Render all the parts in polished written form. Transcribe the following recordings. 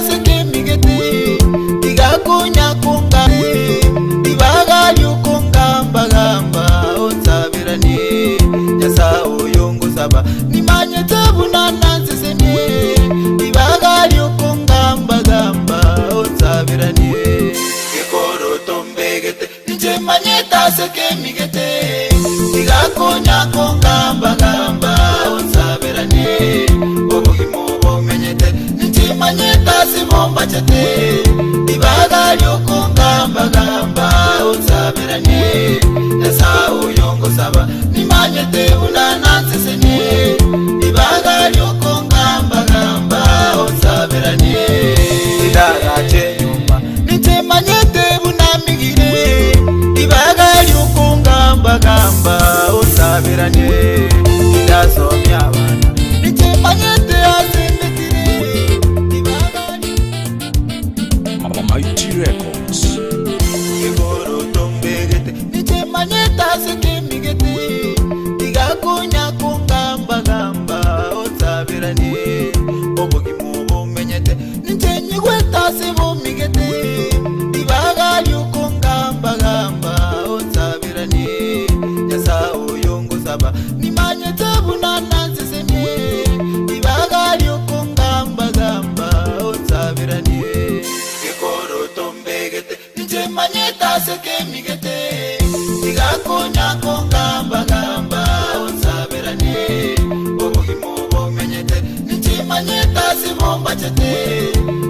ase kemigete, tigakonya konga ribaga riokongamba-gamba onsaberanie. Nyasae oyo ngosaba, nimanyete buna nansesenie, ribaga riokongamba-gamba onsaberanie. Gekoroto mbegete, inche manyete ase kemigete, tigakonya kongamba-gamba onsaberanie. Obogima obomenyete, inche manyete ase bombachete, ribaga riokongamba-gamba onsaberanie. Nyasae oyo ngosaba, nimanyete buna nansesenie, ribaga riokongamba-gamba onsaberanie. Ndagache nyomba, ninche manyete buna migire, ribaga riokongamba-gamba onsaberanie. Ndasomia abana, ninche manyete ase mbetire, ribaga Mighty Records. Igoro mbegete, ninche manyete ase kemigete, tigakonya kongamba-gamba onsaberanie. Obogima obomenyete, ninche nyigwete ase bomigete, ribaga riokongamba-gamba onsaberanie. Nyasae oyo ngosaba, nimanyete buna nansesenie, ribaga riokongamba-gamba onsaberanie. Gekoroto mbegete, inche manyete ase kemigete, tigakonya kongamba-gamba onsaberanie. Obogima obomenyete, inche manyete ase bombachete,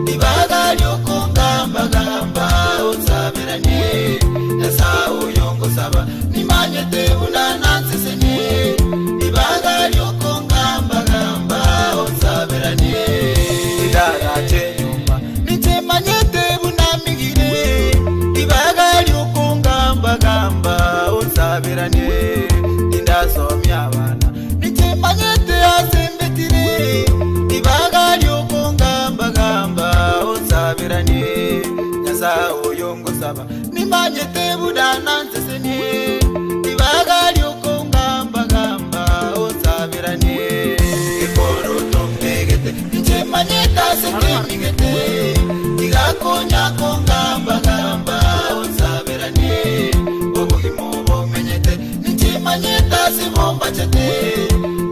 ribaga riokongamba-gamba onsaberanie. Nyasae oyo ngosaba, nimanyete buna nansesenie, ribaga riokongamba-gamba onsaberanie. Ndagache nyomba, ninche manyete buna migire, ribaga riokongamba-gamba onsaberanie. Ndasomia abana, ninche manyete ase mbetire, ribaga riokongamba-gamba onsaberanie. Nyasae oyo ngosaba, nimanyete buna nansesenie, ribaga riokongamba-gamba onsaberanie. Gekoroto mbegete, inche manyete ase kemigete, tigakonya kongamba-gamba onsaberanie. Obogima obomenyete, ninche manyete ase bombachete,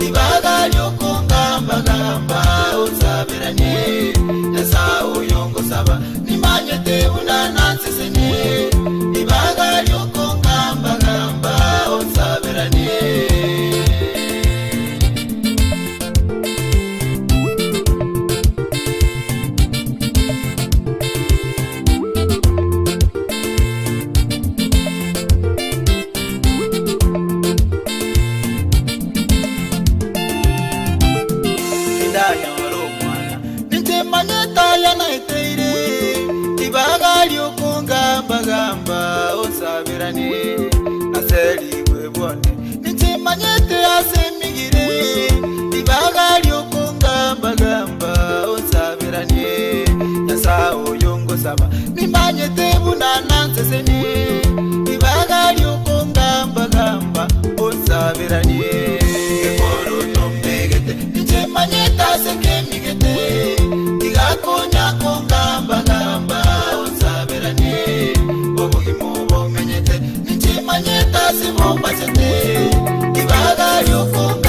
ribaga riokongamba-gamba onsaberanie. Nyasae oyo ngosaba, nimanyete buna nansesenie, ribaga riokongamba-gamba onsaberanie. Ndanyora omwana, ninche manyete aya naeteire, ribaga riokongamba-gamba onsaberanie. Naserigwe bwane, ninche manyete ase emigire, ribaga riokongamba-gamba onsaberanie. Nyasae oyo ngosaba, nimanyete buna nansesenie, ribaga riokongamba-gamba onsaberanie. Gekoroto mbegete, inche manyete ase kemigete, tigakonya kongamba-gamba onsaberanie. Obogima obomenyete, ninche manyete ase bombachete, ribaga riokonga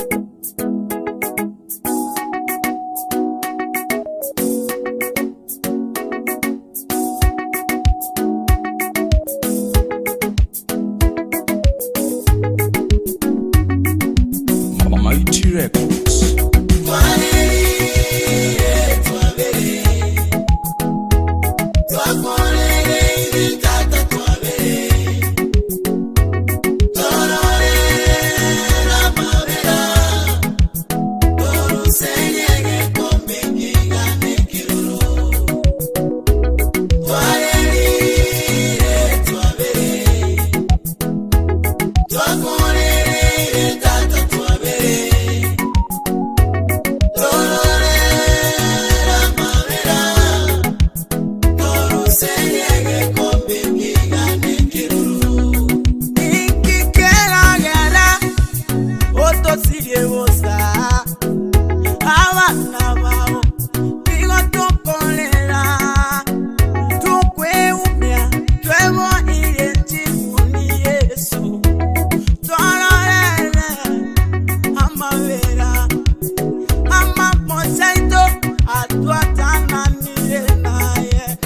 Mighty Records. Twaneri. chiaito atwatananire naye,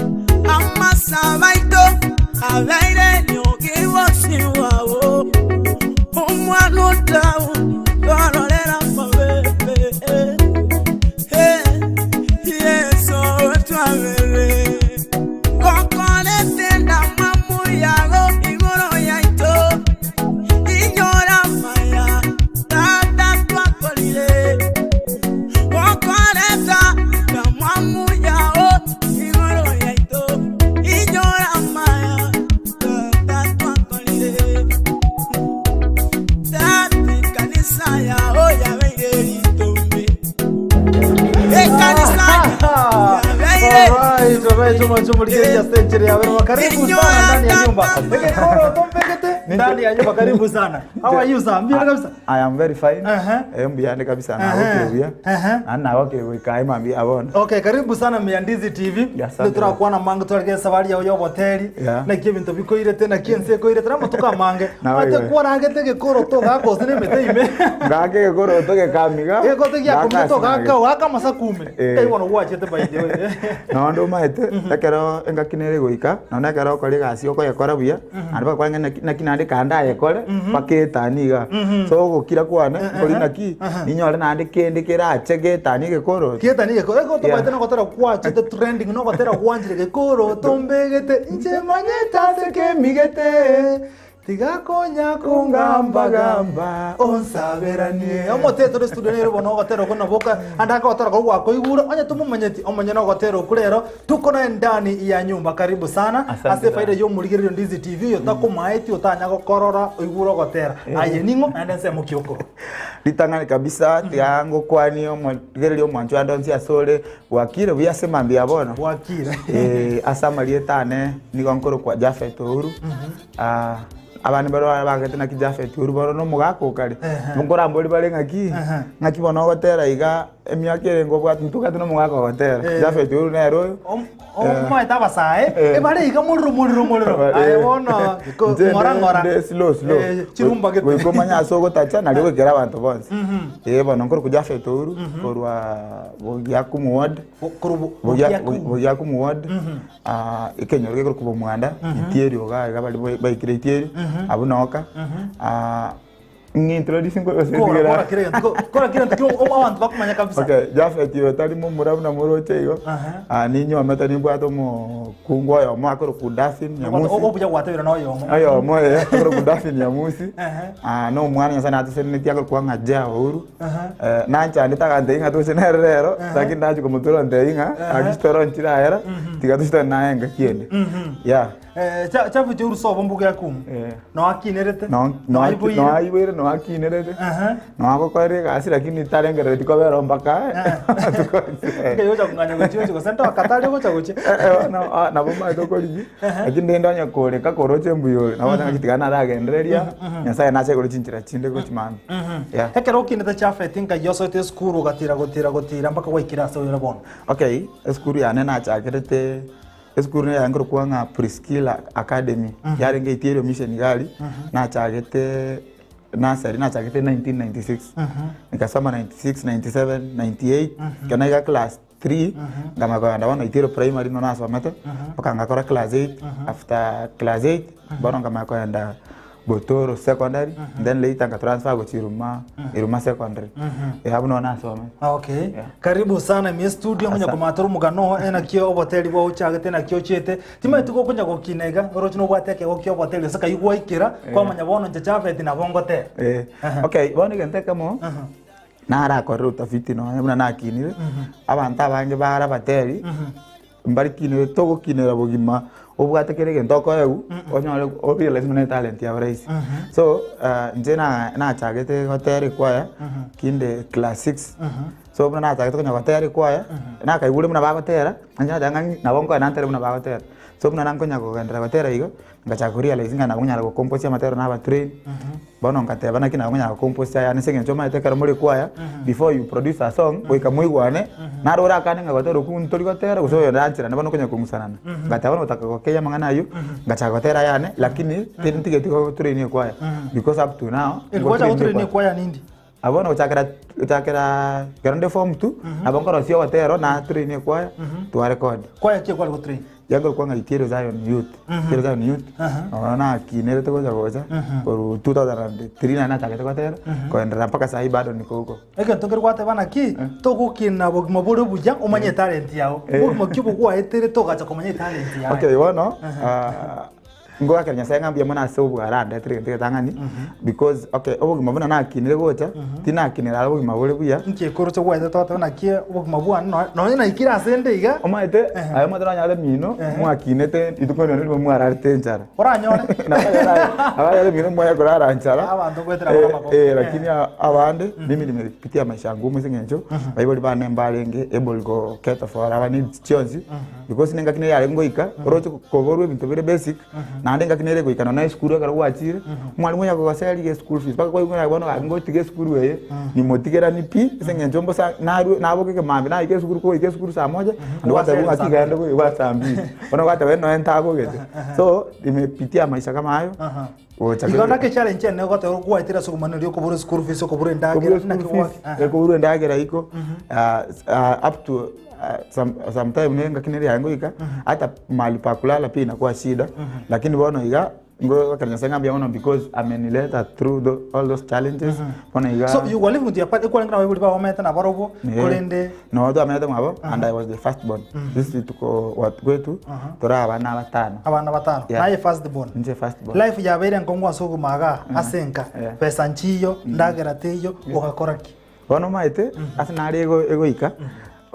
Amasabo aito abeire riogi bosio bwao, Omwana o Daudi, tororera amabeebe, Yeso otwabere. Gokorete endamwamu yao igoro yaito, Inyora amaya Tata twakorire. Gokoreta endamwamu yao igoro yaito, Inyora amaya Tata twakorire. Tata ekanisa yao yabeire ritombe. Alright, alright, omwancho omorigereria ase enchera ya bene. Karibu sana ndani ya nyumba. Egekoro tombegete ndani ya nyumba. Karibu sana. How are you sir? Mbiyande kabisa. I am very fine. Aha. Eh, mbuyande kabisa Aha. nagokire buya. Aha. Naende nagokire goika aye mambia abono. Okay, karibu sana Miandizi TV. Yeah, asante. Nitorakwana mange twarige esabari yao ya oboteri. Yeah. Naki ebinto bikoirete naki ense ekoirete na amatuko amange. Nawe Ate iwe. kwaragete egekoro gakose na emete ime. Ngake egekoroto gekamiga. Egekoroto giakomire ngaka togaka goaka amasakume. Eh. Kai bono gwachete by the way. Nonya omaete ekero engaki nere goika, nonya ekero okora egasi okoyekora buya, naende bagokora ng'a naki naki naende ekero ndayekore, mpaka etani igaa. So ogokira kwane, nkori naki, ninyore naende kende kerache getani egekoroto. Getani egekoro, ekero Yeah. tomaete nogotera gwachete trending, nogotera gwanchire gekoroto mbegete, inche manyete ase kemigete. Tiga konya kongamba-gamba, onsaberanie. Omote tore studio nere bono ogotera okwo nabo oka ande akogotera okwo gwakoigure onye tomomanyeti omonyene ogotera okwo rero tuko naye ndani ya nyumba karibu sana Asante ase efaida sana. ya omorigererio Ndizi TV otakomaeti otanya gokorora oigure ogotera aye ning'o naende ensemo ki okorwa Ritang'ani kabisa tiga ngokwanie omorigereria omwancho ande onsi ase ore bwakire buya ase mambia ya bono. Bwakire. Eh, ase amarieta ane nigo nkorokwa Japhet Ouru. Ah, abande mbare bare bagete naki Japhet oria bono nomogaka okare, nkorambori bare ng'aki, ng'aki bono ogotera iga emiaka ere nkobwate ntobwate nomogaka ogotera. Japhet oria nere oyo. Omaete abasae, ebare iga morero morero morero. Aye bono Inche ng'ora ng'ora. nde slow slow. Chirumba gete. Goika omanye ase ogotacha nario goikera abanto bonsi. Eh bono nkorokwa Japhet Ouru korwa Bogiakumu ward. Korwa Bogiakumu. Bogiakumu ward. Ah, ekenyoro gekorokwa Bomwanda, Itieri iga iga baria bai- baikire Itieri, abwo noka. Ah, ng'introduce nko- gose Kora ndigera- kora kera egento ko- kora kera egento kio abanto bakomanya kabisa. Okay, Japhet oyo tari momura buna moroche igo. Aha. Ah, ninywomete nimbwate omokungu oyomo akorokwa Daphine Nyamusi. Obuya gwatebire na oyomo. Oyomo eh, akorokwa Daphine Nyamusi. Aha. Ah, na omwana Nyasaye natosenetie akorokwa ng'a Jea Ouru. Aha. Eh, nanchandete agantebia ng'a toche nere rero, lakini nachia komotura ontebia ng'a gaki chitoro nchirayera, tiga tochitore naye engaki ende. Yeah. Eh, cha- chabuche orusa obo mbuga yakumu. Eh. Noakinerete. No- no- Noaiboire. noaiboire noakinerete Aha. noagokorera egasi lakini tarengerereti kobera mpaka Nkai ocha kong'anya gochia ochi gose ntokatari ogocha gochia. nabo omanyete okorigia lakini rende onye koreka koroche mbuya ore nabo ng'aki tiga naragendereria Nyasaye nache igoro chinchera chinde gochia mambia. Yeah. Ekero okinete Japhet nkai osoete esukuru ogatira gotira gotira mpaka gwaikire ase oyore bono. Okay, esukuru yane nachakerete esukuru neye nkorokwa ng'a Priscilla Academy yarenge Itiero Mission iga aria, nachagete nursery nachagete 1996 nikasoma 96, 97, 98 ekero naiga class 3 nkamanya kogenda bono Itiero Primary nigo nasomete mpaka ngakora class 8 after class 8 bono nkamanya kogenda Botoro Secondary then later nga transfer gochia Iruma, Iruma Secondary eh abwo noo nasomete. Okay. Yeah. Karibu sana ime studio ngonya Asa- komatera omogano oo enaki oboteri bwao ochagete naki ochiete. Timanyeti gokonya gokina iga oroche nobwate ekeegwa kia oboteri gose kai gwaikera kwamanya bono inche Japhet nabo ngotera. Eh, okay bono egento ekemo narakorire utafiti nonya buna nakinire abanto abange bare abateri mbarikinire togokinera bogima obwate kera egento okoegwa onyore orealize buna etalent yabo rahisi so inche na nachagete gotera ekwaya kinde class six so buna nachagete konya gotera ekwaya nakaigure buna bagotera inche nateba ng'a nabo nkoenda ntere buna bagotera so buna nankonya kogenderera gotera igo Ngachaka korealize ng'a nabo nkonyara gocomposia amatero na abatrain, bono ngateba naki nabo nkonyara gocomposia aya ase eng'encho omanyete ekero more kwaya, before you produce a song, goika moigwane, naro orakane ng'a gotera okwo ntori gotera gose oyo nancherane bono okonya kong'usanana. Ngateba bono gotaka gokeyia amang'ana aywo, ngachaka gotera ayane, lakini teri ntigeti gotrain ekwaya, because up to now, Eri gwacha ngotrain gotrain ekwaya. ekwaya nindi? Abwo bono gochakera gochakera ekero nde form two, nabo nkorosia ogotero na train ekwaya, twarecord. Kwaya ki ekware gotrain? Yakorokwa ng'a Itiere Zion Youth, Itiere Zion Youth, nonya nakinerete gocha gocha, korwa 2003 naende nachagete gotera, koenderera mpaka sahi bado niko huko. Egento nkeri gwateba naki, togokina bogima bore buya omanye etalent yao. Bogima ki obo gwaeterete ogacha komanya etalent yaye. Okay bono, Ngoakera Nyasae ng'a mbuya mono ase obware andetire egento egetang'ani, because okay, obogima buna nakinire gocha, tinakinera are obogima bore buya. Inki ekoroche gwaetete togoteba naki obogima bwane nonya nonya naikire ase ende iga. Omanyete, aye omanyete nonyare mino, mwakinete rituko rionde rimo mwararete enchara. Oranyore. Abanyare mino mwaye korara enchara. Abanto ngoetera bare amagoso. Eh, lakini abande, mimi nimepitia maisha ngumu ase eng'encho, baibori bane mbarenge able go cater for our needs chionsi. Because nengaki nere yarenge goika, oroche koborwa ebinto bire basic, naende engaki nere egoika nonya esukuru ekero gwachire, omwalimu onya kogoseria eschool fees mpaka kwaigwa ng'a bono gaki ngotiga esukuru eye, nimotigerani pi, ase eng'encho mbosa narwe naboka ekemambia naika esukuru kogoika esukuru saa moja, naende gwateba ng'aki genda goika saa mbili, bono gwateba nonya ntabogete. So, nimepitia maisha kama hayo. Gocha Igo kere- naki echallenge ene ogoteba gwaetire ase obomani oria okobura eschool fees okobura endagera Kobura school naki fees, gwa- Aha. ekobura endagera iko ah, s- ah, up to ah, some, sometime ne ngaki nere yaye ngoika hata mahali pa kulala pia inakuwa shida lakini bono iga ngoakera nyasaye ng'a mbuya mono because amenileta through tho, all those challenges bono iga So you were living with your parents, ekwarenge na abaibori bao omanyete nabarobwo Yeah. korende No twamenyete mwabo and I was the first born. Sisi tuko watu kwetu tore abana abatano. Abana batano. Yeah. Naye first born. Inche first born. Life yabeire enkong'u ase obogima igaa ase enka. Yeah. Besa nchiyo, ndagera teiyo, ogakora ki? Bono omanyete ase nare ego- egoika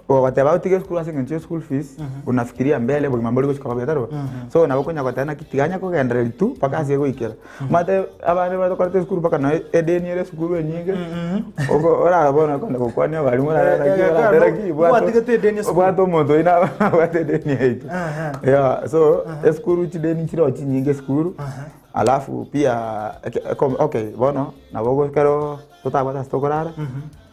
ogoteba otige esukuru ase eng'encho ya school fees unafikiria mbele obogima mbori gochia koba buya tari bo? So nabo okonya goteba naki tiga anya kogendereria tu mpaka ase egoikera. Omanyete abande batokorete esukuru mpaka noe edeni ere esukuru enyinge, oko orara bono okogenda gokwania abalimu orare naki oratere ki bwate Bwatigete edeni esukuru. obwate omonto oyio naba nabwate edeni yaito. Yeah, so esukuru chideni nchiroo chinyinge esukuru, alafu pia eke eko okay bono nabo ekero totabwate ase tokorara,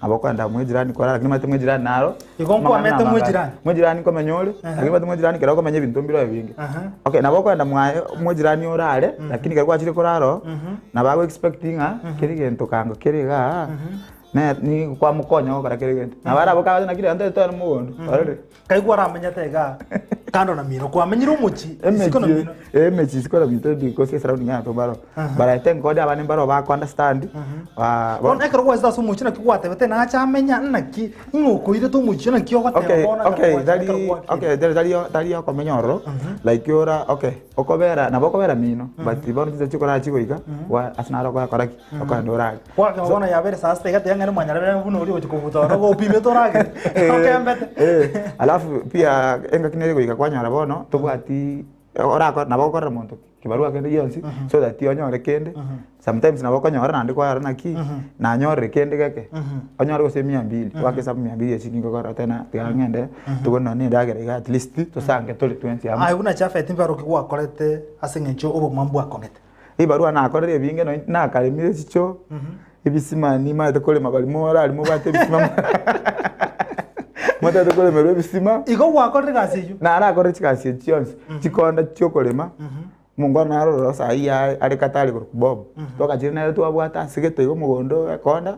nabo okogenda mwa ejirani korara lakini omanyete mwa ejirani naro, Igo nkwamete amang'ana mwa amange. ejirani? Mwa ejirani nkomenya ore, lakini omanyete mwa ejirani ekero okomenya ebinto mbire ebinge. Okay, nabo okogenda mwaye mwa ejirani orare, lakini ekero gwachire korara oo, nabo ago expect ng'a kera egento kango kere igaa, ne nigo kwamokonya gokora kera egento. Nabo araboke agoche naki rero ntoete togende mogondo, ororire. Kai kwaramenyete igaa kando na mino, kwamenyire omochie isiko na Emechie mino. emechie isiko na minto because esurrounding yaito mbaro but I thank God abande mbaro bako understand ah, Bono ekero gwachete ase omochie naki gwatebete nache amenya naki ng'a okoirete omochie naki ogoteba okay bono ekero okay gwachete tari ekero gwakire. okay tari tari tari okomenya ororo like ora okay okobera nabo okobera mino but bono chinsa chikorara chigoika gwa ase naro okorakora ki okogenda orare Gwakeba bono yabere saa sita iga tiga ng'ende mwanyarebe buna oria ogochia kobuta oro gopimete oragere okembete. Eh, alafu pia engaki nere goika kwanyora bono tobwati orako nabo ogokorera monto kibarua kende gionsi so that onyore kende sometimes nabo okonyora naende kwarora naki nanyorire kende geke onyore gose mia mbili oake esabu mia mbili echi ningokora tena tiga ng'ende togore nonye na endagera iga at least tosange tore twensi amo. Aye buna Japhet mbaroki gwakorete ase eng'encho obogima mbwakong'ete. Ebibarua nakorire ebinge nonye nakaremire chichoo, ebisima nimaete korema baria morari mobwate ebisima motagete koremerwa ebisima. Igo gwakorire egasi eyio? Narakorire chigasi echi chionsi, chikonda chiokorema, omongwana naro ororo saii are are Qatar korwa Bob, twagachire nere twabwate ase gete iga omogondo ekonda,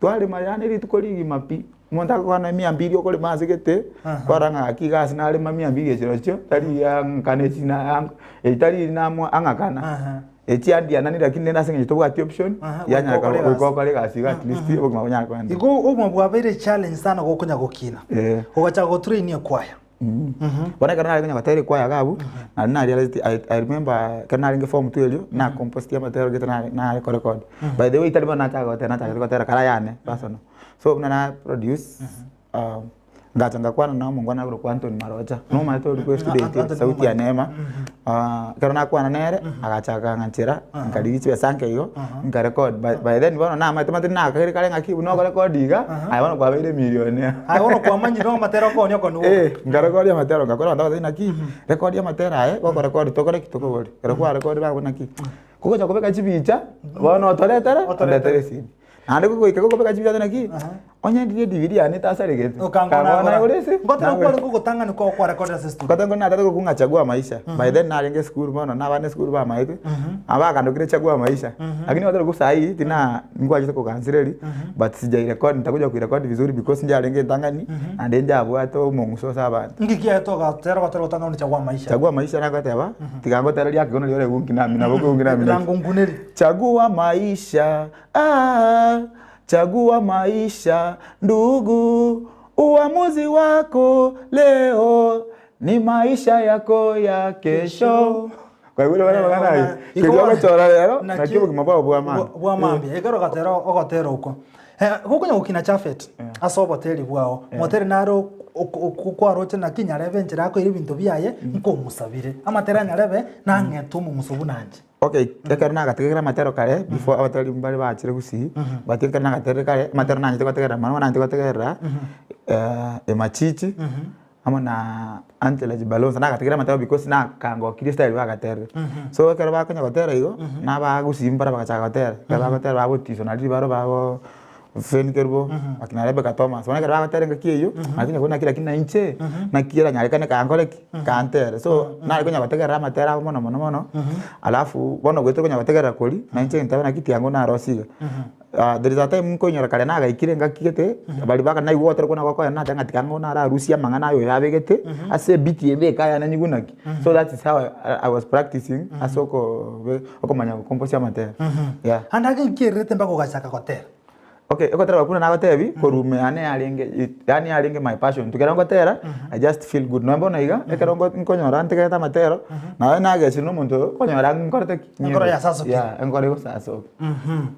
twarema yaani rituko rigima pi. Omonto agokwana mia mbili okorema ase gete, kwarora ng'a gaki iga ase narema mia mbili echi rochio, tari ang'akana echi na echi tari namo ang'akana. Aha. Echi andianani lakini rende ase eng'encho tobwati option, Aha, goika yanyara okore goika egasi. okore egasi iga at least obogima bonyare koenda. Igo obogima bwabeire challenge sana gokonya gokina. Eh. Ogachaka gotrain ekwaya. Bono ekero nare konya gotera ekwaya iga abwo, naende narealizeti I I remember ekero narenge form two erio, nakomposeti amatero gete nare nare korecord. By the way tari bono nachaka gotera nachagete gotera kare ayane personal. So buna na produce, ngacha ngakwana na omongwana akorokwa Anthony Marocha, nomanyete oria bwa estudent Anthony sauti ya Marocha. Neema, ekero nakwana nere, agacha akang'anchera, nkarigia chibesa nke igo, nkarecord. By by then bono namanyete mate nakaire kare ng'aki buna okorecord iga, aye bono kwabeire millionaire. Aye bono kwamanyire amatera okooni okoni gwoka. Eh, nkarekoria amatero ngakora abanto bagotebi naki, rekoria amatero aye, gokorekodi tokore ki tokobori. Ekero kwarekodire bagokora naki, kogocha kobeka chibicha, bono otoretere, Otoretere. ondetere esimi. Naende gogoika gokobeka chibicha naki, Aha. Onye ndirie DVD yane etasaregete, Okanga kang'o nagora. nagore ase? Ngotera Nagore. kware gogotang'ani kwao kwarekodera ase studio. Ngote nkore natete korokwa ng'a chagua maisha. By then narenge esukuru bono na abana esukuru bamaete, abakandokire chagua maisha. Lakini gotera korwa saii tina nkwachete kogansireri, but sijairecord ntakuja kuirecord vizuri because njarenge entang'ani, naende njabwate omong'uso ase abanto. Inki kiaete ogatera ogotera gotang'ani chagua maisha? Chagua maisha nagoteba, tiga ngotere riake kono riore gunki nami nabo gunki nami naki. Nangonkuneri. Chagua maisha, aah. Chagua maisha ndugu, uamuzi wako leo ni maisha yako ya kesho. Kwaigure bana amang'ana ayio? Keria ogochora rero, naki obogima bwao bwa mambia. Bwa mambia. Ekero ogatera ogotera okwo. Gokonya gokina Japhet ase oboteri bwao, moteri naro kwaroche naki nyarebe enchera akoira ebinto biaye, nkomosabire. Amatera nyarebe nang'ete omong'uso buna inche. Okay, ekero nagategerera amatero kare, before abatari mbare bachire gusii, but ekero nagaterire kare, amatero nanchete gotegerera mono, nanchete gotegerera Emachichi, amo na Angela Chibalonza, nagategerera amatero because nakangokirie estyle bagaterire. So ekero bakonya gotera igo, na abagusii mbare bagachaka gotera, ekero bagotera bagotiswa nario ribaro bago. Fenny Kerubo, akina Rebecca Thomas. Bono ekero bagotera engaki eyio, naki nyakoni naki lakini nainche, naki eranyarekane kankore ki? Kantere. So, nare konya gotegerera amatera abo mono mono mono, alafu bono goetera konya gotegerera koria, nainche ntebe naki tiango narosie iga. There is a time nkoinyora kare nagaikire engaki gete, baria baka naigwa ogotera okwo nagokonya nateba ng'a tiga ng'o nararusie amang'ana aya oyo abegete, ase ebeat eye mbeke aya nanyigwe naki. So that is how I was practicing ase okobe okomanya gokomposia amatera. Yeah. Ande ake nkererete mpaka ogachaka gotera. Okay, ogotera gwa buna nagotebi, korwa ime yane yarenge it yaani yarenge my passion. Ekero ngotera, I just feel good. Nonya bono iga, ekero ngo nkonyora ntegerete amatero, naye nagechire na omonto oyo, okonyora nkorete ki? Enkoro yasasokire. Yeah, enkoro egosasoka.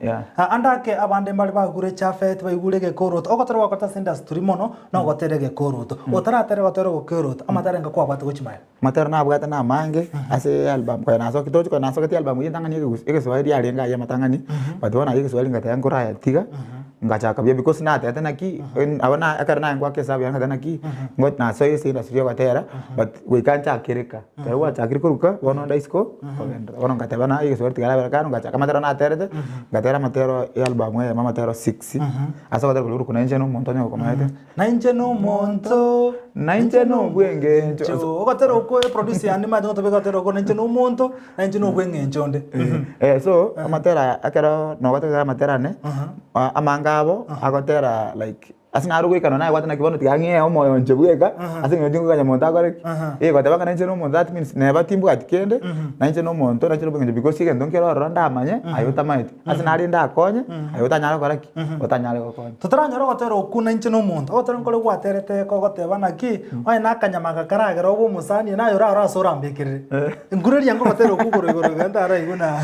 Yeah. Ah, ande ake abande mbare bagure chafet baigure egekoroto ogotera gwakorete ase industry mono na ogotera egekoroto otaratera gotera ogokoroto amatera enga kwabwate gochia magega. Amatero nabwate namange ase album konya nasoki tochi konya nasogetie album eywo entang'ani egegusi egeswahili yarenge aywo amatang'ani but bono aywo egeswahili ngateba nkorayatiga ngachaka buya because natebete naki abwo na ekero naye ngoaka esabu yane ngateba naki ngo nasoire ase industry ya ogotera but goika nchakere ka. Ekero gwachakire koruka bono onde isiko kogenderera bono ngateba naye egeswahili tiga arabere kando ngachaka amatero naterete ngatera amatero ya album eyemo amatero six ase ogotera koria korokwa nainche na omonto onye gokomaete. Nainche nomonto. Nainche nobw'engencho. Ogotera okwo eproducer yane nimanyete gotobeka ogotera okwo nainche nomonto, nainche nobw'engencho onde. Eh, so amatera aya ekero nogotegerera amatera ane, amange abo agotera like ase naro goika nonya nabwate naki bono tiga ng'ee omoyo inche bweka ase eng'encho tingokanya monto akore ki? Eh goteba ng'a nainche nomonto that means neba timbwati kende, nainche nomonto nainche nobw'engencho because egento nkere ororo ndamanye aye otamaeti. Ase nare ndakonye, aye otanyare gokora ki? Otanyare gokonya. Totaranyora ogotera okwo nainche nomonto, ogotera nkore gwaterete kogoteba naki, onye nakanyama aka karagere obe omosani naye orare ase orambekerere. Nkureria ngogotera okwo igoro igoro iga ntaraigwe na.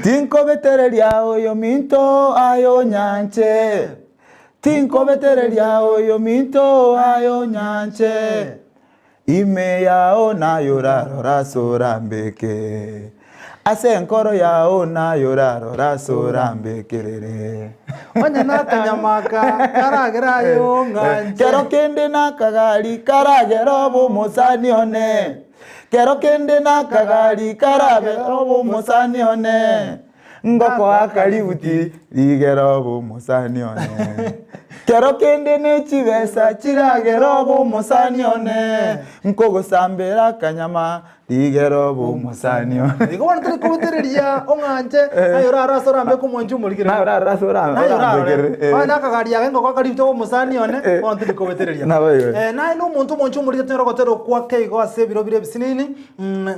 Tinkobetereria oyominto aye onyanche, Tinkobetereria oyominto aye onyanche. Ime yao naye orarore ase orambeke, ase enkoro yao naye orarore ase orambekerere. Onye nakanyama aka karagere aye ong'anche. Kero kende nakagari karagere obe omosani one, kero kende nakagari karabe obe omosani one. Ngokoa kaributi rigere obe omosani one. Kero kende ne chibesa chiragere obe omosani one. Nkogosambera akanyama rigere obe omosani one. Igo bono tori kobetereria ong'anche naye orare ase orambeke omwanchi omorigereria. Naye orare ase Naye orarore. orambekerere. Onye nakagari ake ngokoa kaributi obe omosani one, bono tindi kobetereria. Naboigo. Naye na omonto omwanchi omorigereria tonyare gotera okwake igo ase ebiro bire ebisinini.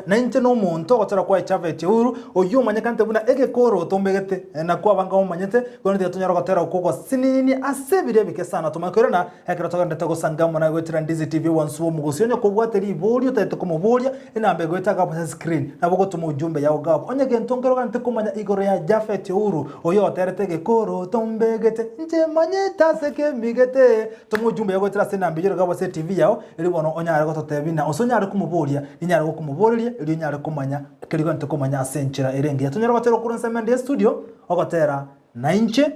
Nainche nomonto ogochora kwa Echaveti Uhuru, oyio omanyekanete buna egekoroto ombegete, nakwo abange bamomanyete, korende tiga tonyare gotera okwo gosinini ase ebiro ebike sana. Tomanye koirana ekero togenderete gosanga amo naye goetera Ndizi TV obwansu bw'omogosi. Onye kobwate riborio otagete komoboria, enamba egoeta iga ase screen, nabo ogotoma ujumbe yao iga abwo. Onye gento nkere oganete komanya igoro ya Japhet Uhuru, oyio oterete egekoroto ombegete, inche manyete ase kemigete, Toma ojumbe yao goetera ase enamba eyio ere ase etibi yao, erio bono onyare gototebia ng'a gose onyare komoboria, ninyare gokomoboreria, erio onyare komanya keria ogwenerete komanya ase enchera ere engiya. Tonyare gotera okure ensemo ende y'estudio, ogotera nainche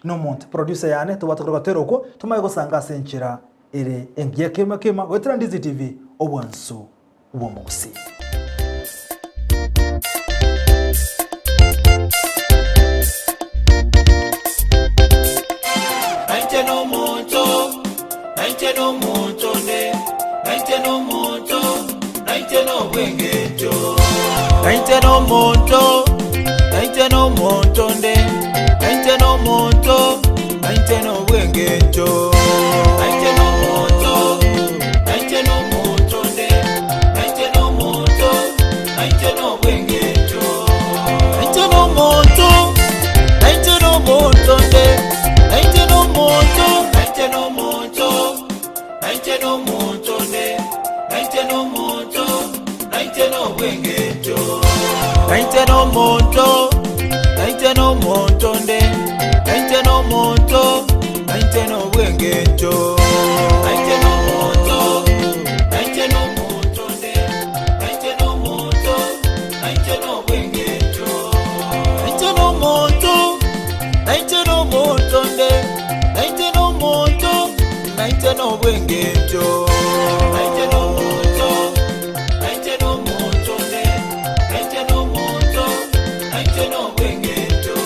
nomonto, producer yane, tobwate kore gotera okwo, tomanye gosanga ase enchera ere engiya kegima kegima goetera Ndizi TV, obwansu bw'omogusii. Nainche nomonto. Nainche nomonto nde, nainche nomonto, nainche nobw'engencho. Nainche nomonto, nainche nomonto nde, nainche nomonto, nainche nobw'engencho. Nainche nomonto, nainche nomonto nde, nainche nomonto, nainche nobw'engencho. Nainche nomonto, nainche nomonto nde, nainche nomonto, nainche nomonto, nainche nomonto nde, nainche nomonto, nainche nobw'engencho. Nainche nomonto, nainche nomonto nde, nainche nomonto, nainche nobw'engencho. Nainche nomonto, nainche nomonto nde, nainche nomonto, nainche nobw'engencho. Nainche nomonto, nainche nomonto nde, nainche nomonto, nainche nobw'engencho. Nainche nomonto, nainche nomonto nde, nainche nomonto, nainche nobw'engencho.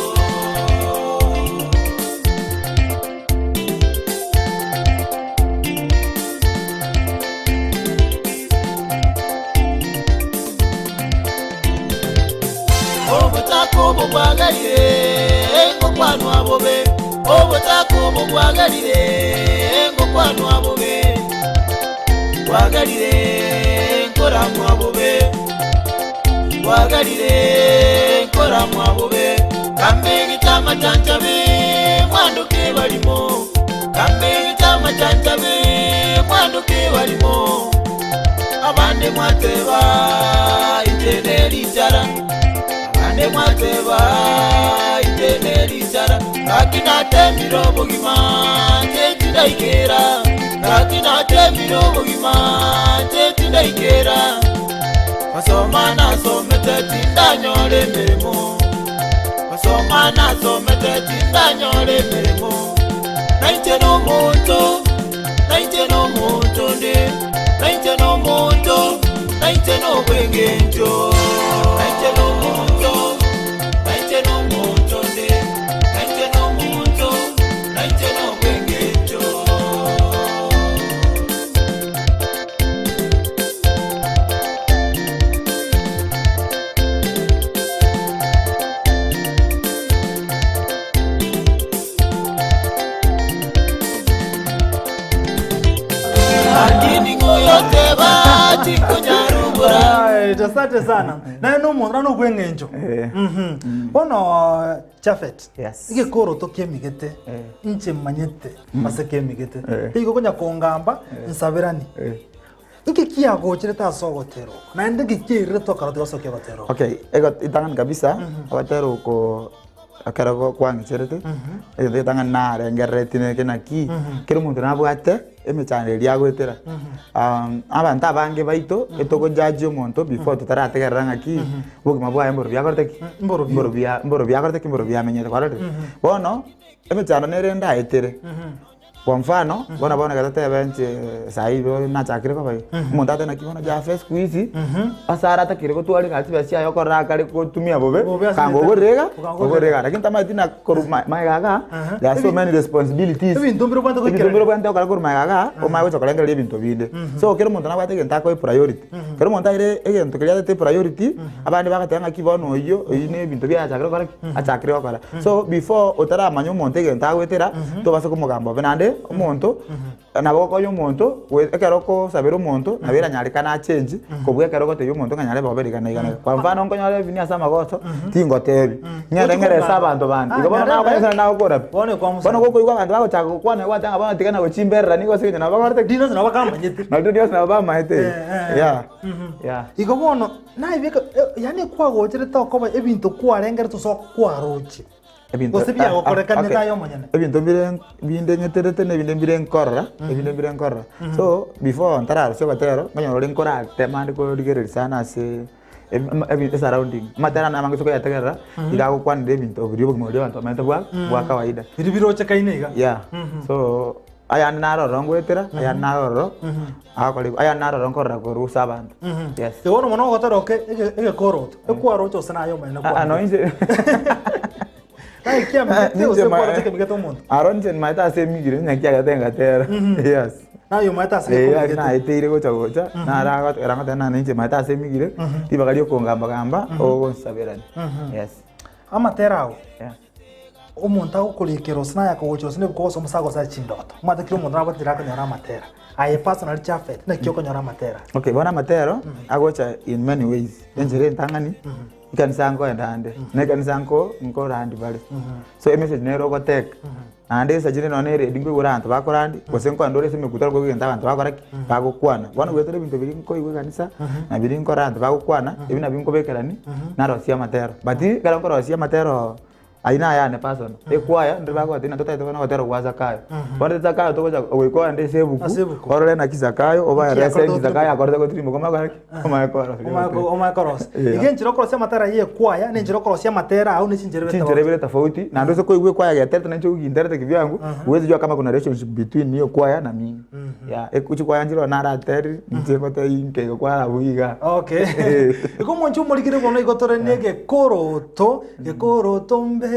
Obotaka obo bwagarire ngokwanwa bobe, obotaka obo bwagarire ngokwanwa bobe, bwagarire nkoramwa bobe, bwagarire nkoramwa bobe, kambe gitamatanchabe mwanduke barimo, kambe gitamatanchabe mwanduke barimo, abande mwateba inche nerichara abande mwateba inche nerichara gaki natemire obogima nche tindaikera gaki natemire obogima nche tindaikera Basoma nasomete tindanyora emeremo Basoma nasomete tindanyora emeremo Nainche nomonto nainche nomonto nde nainche nomonto nainche nobw'engencho Nainche nomonto nainche nomonto nde nainche nomonto nainche nobw'engencho. Lakini ng'oyoteba tikonyarubora. Right, asante sana. Naye nomonto nano obweng'encho. Eh. Mhm. Bono Chafet. Yes. Egekoroto kiemigete. Eh. Inche manyete ase kiemigete. Eh. Igo konya kongamba nsaberani. Eh. Inki kiagocherete ase ogotera oko? Naende inki kiairerete okaroti gosokia ogotera oko? Okay, ego ritang'ani kabisa, ogotera oko ekero go kwang'icherete, egento ritang'ani narengereretie neke naki, kera omonto nabwate emechando eria agoetera. Abanto abange baito, etogo judge omonto before totarategerera ng'aki, obogima bwaye mborobio akorete ki? Mborobio. Mborobio mborobio akorete ki? Mborobio amenyete kwarorire? Bono, emechando nere ndaetere. Kwa mfano, bono bono ekero totebe inche saii igo nachakire koba iga, omonto atebe naki bono Jaffe siku hizi, ase are atakire gotwara egari chibesa chiaye okorora akare gotumia bobe, Bobe ase kanga egari. ogorire iga, Okanga ogorire iga, lakini tamanyeti na korwa ma- maega igaa, there are so many responsibilities. Ebinto mbire obwate Ebinto goikerania. mbire obwate gokora korwa maega igaa, omanye gocha korengereria ebinto binde. So kera omonto nabwate egento akoe priority. Ekero omonto aire egento keria aete priority, abande bagateba ng'aki bono oyio, oyio na ebinto biaye achakire gokora ki? Achakire gokora. So before otaramanya omonto egento agoetera, tobasa komogamba bobe. Naende omonto, nabo ogokonya omonto, goe ekero okosabera omonto, nabo eranyarekane achange, kobua ekero ogotebia omonto ng'a nyarebe obe iga na iga na iga. Kwa mfano nkonyora ebini ase amagoso, tingotebi, ng'ende ng'erese abanto bande. Igo bono nakonya sana nagokora pi. Bono ekwamusa. Bono gokoigwa abanto bagochaka gokwana gwateba ng'a bono tiga nagochimberera nigo ase eng'encho nabo bakorete ki? Dinosi nabo bakamanyete. Nario dinosi nabo bamaete. Eh, eh. Yeah, yeah. Igo bono naibeka yaani kwagocherete okoba ebinto kwarengerete ase okwaroche. Ebinto Gose biagokorekanete okay. aye omonyene. Ebinto mbire binde ng'eterete na ebinde mbire nkorora, ebinde mbire nkorora. So before ntararusia ogotero, nkonyora ore nkoratema ande korigereria sana ase esurrounding. Amatera ane amange ase okoyategerera, iga agokwanera ebinto biria obogima boria abanto bamenyete bwa bwa kawaida. Biria birochekaine iga. Yeah, so ayande naro ororo ngoetera, ayande naro ororo agokora igo, ayande naro ororo nkorora korwa ase abanto. Yes. Igo bono mono ogotera oke ege- egekoroto, ekwaroche gose naye omonyene Ah, ah, kwarenge. no inche Naye kiamigete Ninche gose ma- kwaroche kemigete omonto. Aro inche nimanyete ase emigire naki agete ngatera. Yes. Naye omaete ase Eh, gekombe aria gete. naeteire gocha gocha, naro agotera ngoteba nane inche maete ase emigire, ribaga ria okongamba gamba, ogonsaberania. Yes. Amatera ago, Yeah. omonto agokorekera ose naye akogocha ose nebuku ogosoma ase agosae chindoto. Omanyete kera omonto nabwate nchera akonyora amatera. Aye personally Japhet, naki okonyora amatera? Okay, bono amatero agocha in many ways. Enchera entang'ani, ekanisa nkoenda ande, na ekanisa nko nkorandi bare. So emessage nere ogoteka, naende esa chire nonye na eredio nkoigora abanto bakorandi, gose nkoenda ore ase emekutano nkoigwa egento abanto bagokora ki? Bagokwana. Bono goetera ebinto biria nkoigwa ekanisa, na biria nkorora abanto bagokwana, ebi nabio nkobekerani, narosia amatero. But ekero nkorosia amatero Ayio nayane personal. Ekwaya ndire bagoteba ng'a totagete bono gotera gwa Zakayo. Bono Zakayo togocha goika ogende ase ebuku, Ase ebuku. orore naki Zakayo, obae Naki rese akorete nki Zakayo gotirimboka. akorete gotirimboka omanye gokora ki? Omanye korosia Omanye ko- gotera. omanye korosia. Yeah. Iga enchera okorosia amatera ya ekwaya, na enchera okorosia amatera ao ne chinchera ibere Chinchera tofauti. ibere tofauti, naende ase koigwa ekwaya geterete nainche oginterete kivyangu, huwezi jua kama kuna relationship between hiyo kwaya na mimi. Yeah, eku chikwaya nchire ororo naraterire, inche ngotebi inke igo kwarabugia igaa. Okay. Igo omonche omorikire bono igo tore na egekoroto, gekoroto mbegete.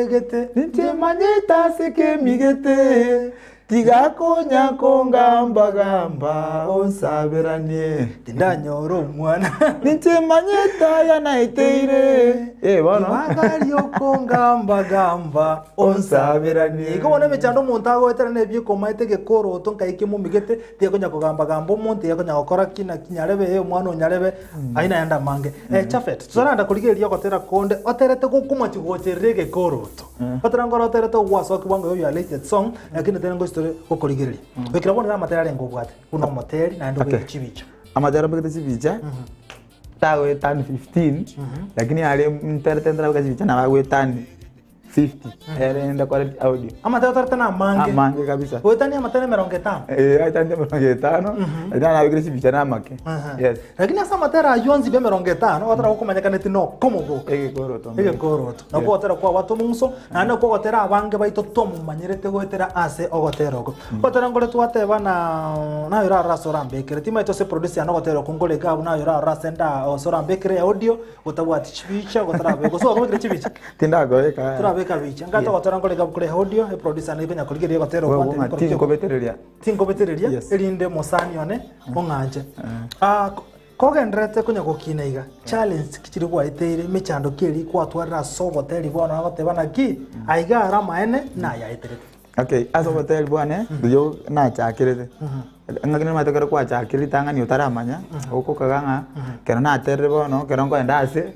Inche manyete ase kemigete, tiga konya kongamba gamba onsaberanie. Tindanyora omwana. Ninche manyete aya naeteire. Eh, bono. Ribaga riokongamba gamba Onsaberanie. Igo bono emechando omonto agoetera na ebiokomaete egekoroto nkai kemomigete, tiakonya kogamba gamba omonto, tiakonya gokora ki naki nyarebe ee omwana onyarebe, ayio naende amange. Japhet, totaragenda korigereria ogotera konde oterete gokomochia gocherera egekoroto. Gotera nkoro oterete ogwasokigwa ng'a oyo your latest song, lakini tari ngochi tore gokorigereria. Goikera bono nigo amatera arenge obwate, buna omoteri naende Okay. obeke chibicha. Amatera mbegete chibicha, tagoetani 15, lakini aria nterete ntarabeka chibicha nabo agoetani 50, ere ndakore audio. Amatera oterete na amange. Amange kabisa. Goetania amatera emerongo etano. Eh, aetani emerongo etano, lakini nabekire chibicha na amake. Yes. Lakini ase amatera ayio onsi bia emerongo etano, ogotera gokomanyekaneti nokomo boka. Egekoroto. Egekoroto. Nakwo ogotera kwabwate omong'uso, naende nakwo ogotera abange baito twamomanyerete goetera ase ogotera oko. Ogotera nkore twateba na naye orarore ase orambekere. Timaeti ase producer yane ogotera oko nkore iga abwo naye orarore ase nda ase orambekere audio, gotabwati chibicha, gotarabeka gose gwakobekire chibicha? Tindakobeka. Torabeka bicha. Ngate ogotera nkore iga abwo kore audio, eproducer yane ekonya korigereria ogotera okwo Wewe antebie ng'a korokio oko. tinkobetereria. Tinkobetereria, Yes. erinde omosani one ong'anche. Ah, ko- kogendererete konya gokina iga, challenge ki chiria gwaeteire, emechando ki eria kwatwarire ase oboteri bono agoteba naki, aiga are amaene nayaeterete. Okay, ase oboteri bwane, riria nachakerete, engaki nimanyete ekero kwachakire ritang'ani otaramanya, ogokaga ng'a ekero naterire bono, ekero nkoenda ase,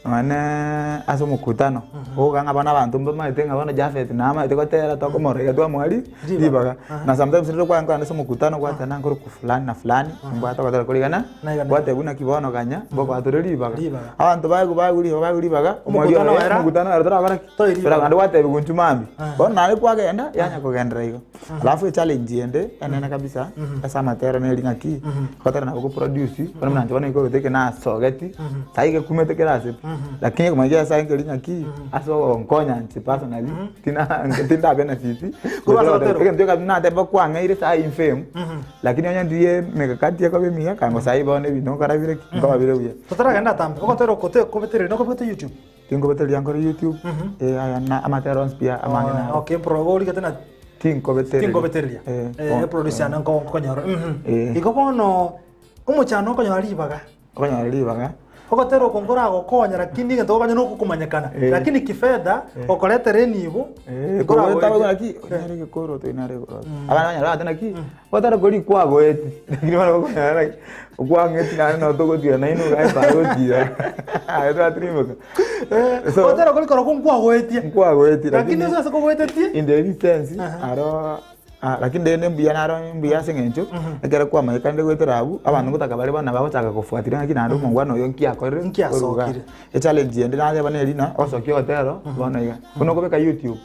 nonye ase omokutano, ogokaga ng'a bono abanto mbamaete ng'a bono Japhet namaete gotera tokomorora iga twamoa ri ribaga. Na sometimes rero kware nkoenda ase omokutano gwateba nkorokwa fulani na fulani, nimbwate ogotera kore iga na, gwatebwa naki bono ganya, ngokoa ribaga. Ribaga. Abanto baigwa baigwa ribaga baigwa ribaga, omoerio Omokutano oye, oera. omokutano oera torakora ki? Toi ribaga. Naende gwatebiwa inchuo mambia, bono naende kwagenda, yanya kogenderera igo. Alafu echallenge ende, enene kabisa, ase amatero neri ng'aki, gotera nabo goproduce, bono buna inche bono nigo eke nasogeti, sahi gekumete kera ase pi, lakini ekemanyererio kia nyasaye nkeri ng'aki, ase ogonkonya inche personally, tina tinda benefit, Korwa ase ogotera oko. egento gioka nateba kwang'eire sahi infame, lakini onye ndirie emekakati ekoba emiya, kango sahi bono ebinto nkora bire ki, nkoba bire buya. Totaragenda atambe, ogotera oko tokobetereria nokobete YouTube? Tinkobetereria nkore YouTube, eh, aya na amatera onsi pi amange naro. Okay, bro, origete na Tinkobetereria. tinkobetereria. Eh, Eh, producer yane nko- nkonyora. Mhm. Eh. Igo bono omochano okonyora ribaga. Okonyora ribaga. Ogotera oko nkoragokonya lakini egento ogokonya nokokomanyekana. Eh. Lakini kifedha okoretera enibo Eh, nkoragoetie. kogoeta naki, onyare gekoroto, onyare gekoroto. Abana banyare bagoteba naki, gotara koria kwagoeti, lakini bono okonyora naki, okwang'eti naende nabo togotira nainwe iga epaara gotira. Aye twatirimboka. So, Gotera kori korokwo nkwagoetie. nkwagoeti, Lakini lakini ase ase kogoetetie. in the real sense, aro ah, lakini rende mbuya naro mbuya ase eng'encho, ekero kwamanyeka rende goetera abwo, abanto ngotaka bare bono bagochaka gofuatiria ng'aki naende omongwana oyo nki akorire, Nki oruga. asokire. Echallenge ende nateba neri ng'a, osokia ogotero, bono iga, buna okobeka youtube,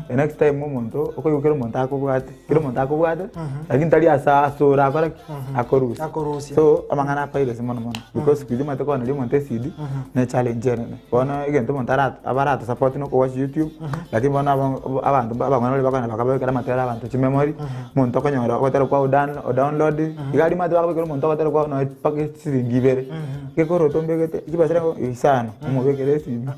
the next time omonto, okoigwa kera omonto akobwate, kera omonto akobwate, lakini tari ase ase orakore ki? Akorusia. Akorusia. So, amang'ana a piracy mono mono, because siku hizi omanyete kooneria omonto ecd, ne echallenge enene. Bono egento omonto ara abaratosupport na okowatch youtube, lakini bono aba abanto abang'ina baria bakogenda bakabekera amatera abanto chimemo. ememori, omonto okonyora ogotera kwao odownload, iga aria omanyete bakobekera omonto ogotera kwao nonye mpaka chisiringi ibere, gekoroto ombegete chibesa nigo isano, omobekere esimi.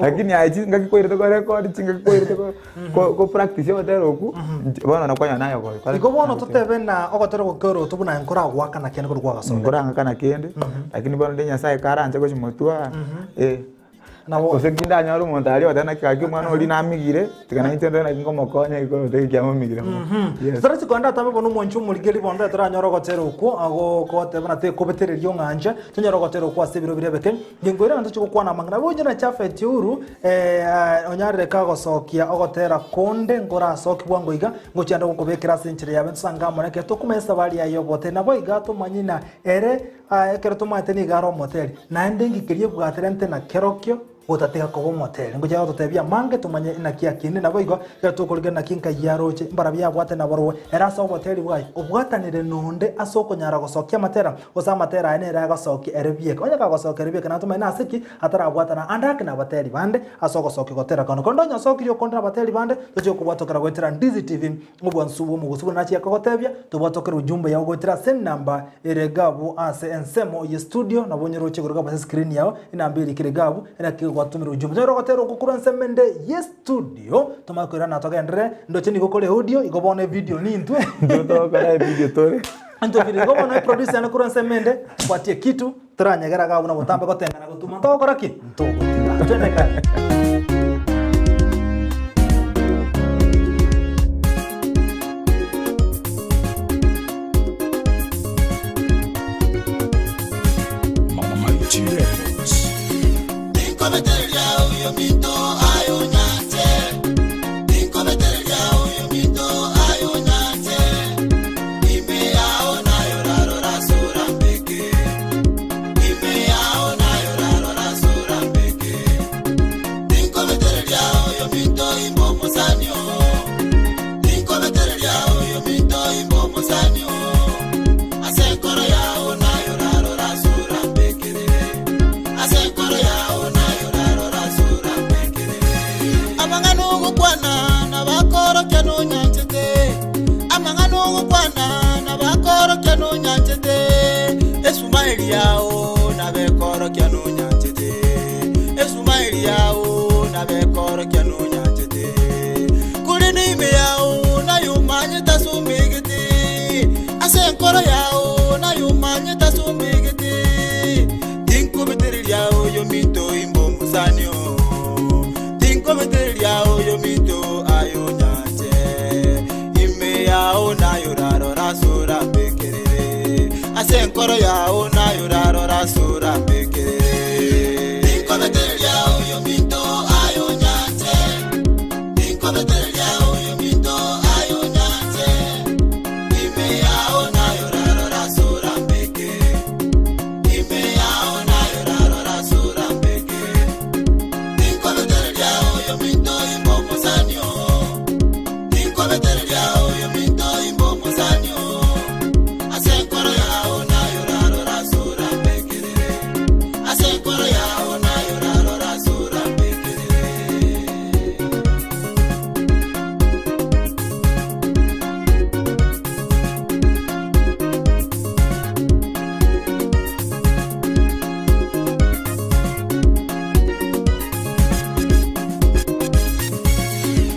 Lakini aye chingaki kwairete korekodi chingaki kwairete ko ko kopractice ogotera okwo, bono nakwanyora naye ogoikora. Igo bono totebe ng'a ogotera gokoroto buna aye nkoragoakana kende korwa kwagasoka. Nkorang'akana kende, lakini bono rende Nyasaye karanche gochimotwaa, eh. Nabo Gose ki ndanyore omonto aria ogoteba naki gaki omwana oria namigire, tiga nainche ndore naki nkomokonya igoro tari kiamomigire mono. Yes. Totari chikoenda atabe bono omwanchi omorigeri bono tari toranyore ogotera okwo agokoteba na tekobetereria ong'anche tonyore ogotera okwo ase ebiro biria ebeke ngengo ere ntoche gokwana amang'ana bono na Japhet Ouru onyarire kagosokia ogotera konde nkorasoki bwango iga ngochia nde gokobekera ase enchera yabe ntosange amo nekero tokomanya esabari yaye y'oboteri nabo iga tomanye na ere Ekero tomaete nigo are omoteri, naende engika eria ebwaterente na kerokio gotatiga koba omoteri. Ngochia gototebia amange tomanye naki akinde, naboigo ekero tokorigereria naki nkai aroche mbarabwo yabwate nabarobwo. Ere ase oboteri bwaye obwatanire nonde ase okonyara gosokia amatera, gose amatera aye nere agosokia ere bieka. Onye kagosokia ere bieka natomanye nase ki atarabwatana ande ake nabateri bande ase ogosokia gotera kono. Korende onye osokirie okonde nabateri bande, tochie kobwatokera goetera Ndizi TV. Obwansu bw'omogusu buna nachia kogotebia, tobwatokere ujumbe yao goetera ase enamba ere igabu ase ensemo ye studio, nabo onyeroche igoro igabu ase screen yao, enamba erikire igabu, enaki gwatomire ujumbe. Tonyore ogotera okwo korwa ensemo ende ye studio, tomanye koirana togenderere, ndoche nigo kore audio, igo bono evideo nintwe. Intwe togokora evideo tore. Intwe video, igo bono eproducer yane korwa ensemo ende, bwatie kitu, toranyegere iga buna botambe gotengana gotuma, ntogokora ki? Ntogotiga. Twende kare. Mighty Records. Tinkobetereria oyominto aye onyanche, tinkobetereria oyominto aye onyanche, ime yao naye orarora ase orambeke. Ime yao naye orarora ase orambeke. Tinkobetereria oyominto imbe omosani oo, tinkobetereria oyominto imbe omosani oo, ase enkoro yao naye orarora ase orambekerere, ase enkoro yao naye orarora ase orambekerere. Amang'ana ogokwana nabakorokia nonyanchete, amang'ana ogokwana nabakorokia nonyanchete, Esumaeri yao nabekorokia nonyanchete, Esumaeri yao nabekorokia nonyanchete. Korende ime yao nayomanyete ase omegete, ase enkoro yao nayomanyete ase omegete. Tinkobetereria oyominto imbe omosani oo, tinkobetereria oyominto ayonyanche. Ime yao nayorarora ase orambekerere, ase enkoro yao nayorarora ase orambekerere. Tinkobetereria oyominto ayonyanche, tinkobetereria oyominto ayonyanche. Ime yao nayorarora ase orambeke, ime yao nayorarora ase orambeke. Tinkobetereria oyominto imbe omosani oo. Tinkobetereria oyominto imbe omosani oo, ase enkoro yao naye orarore ase orambekerere, ase enkoro yao naye orarore ase orambekerere.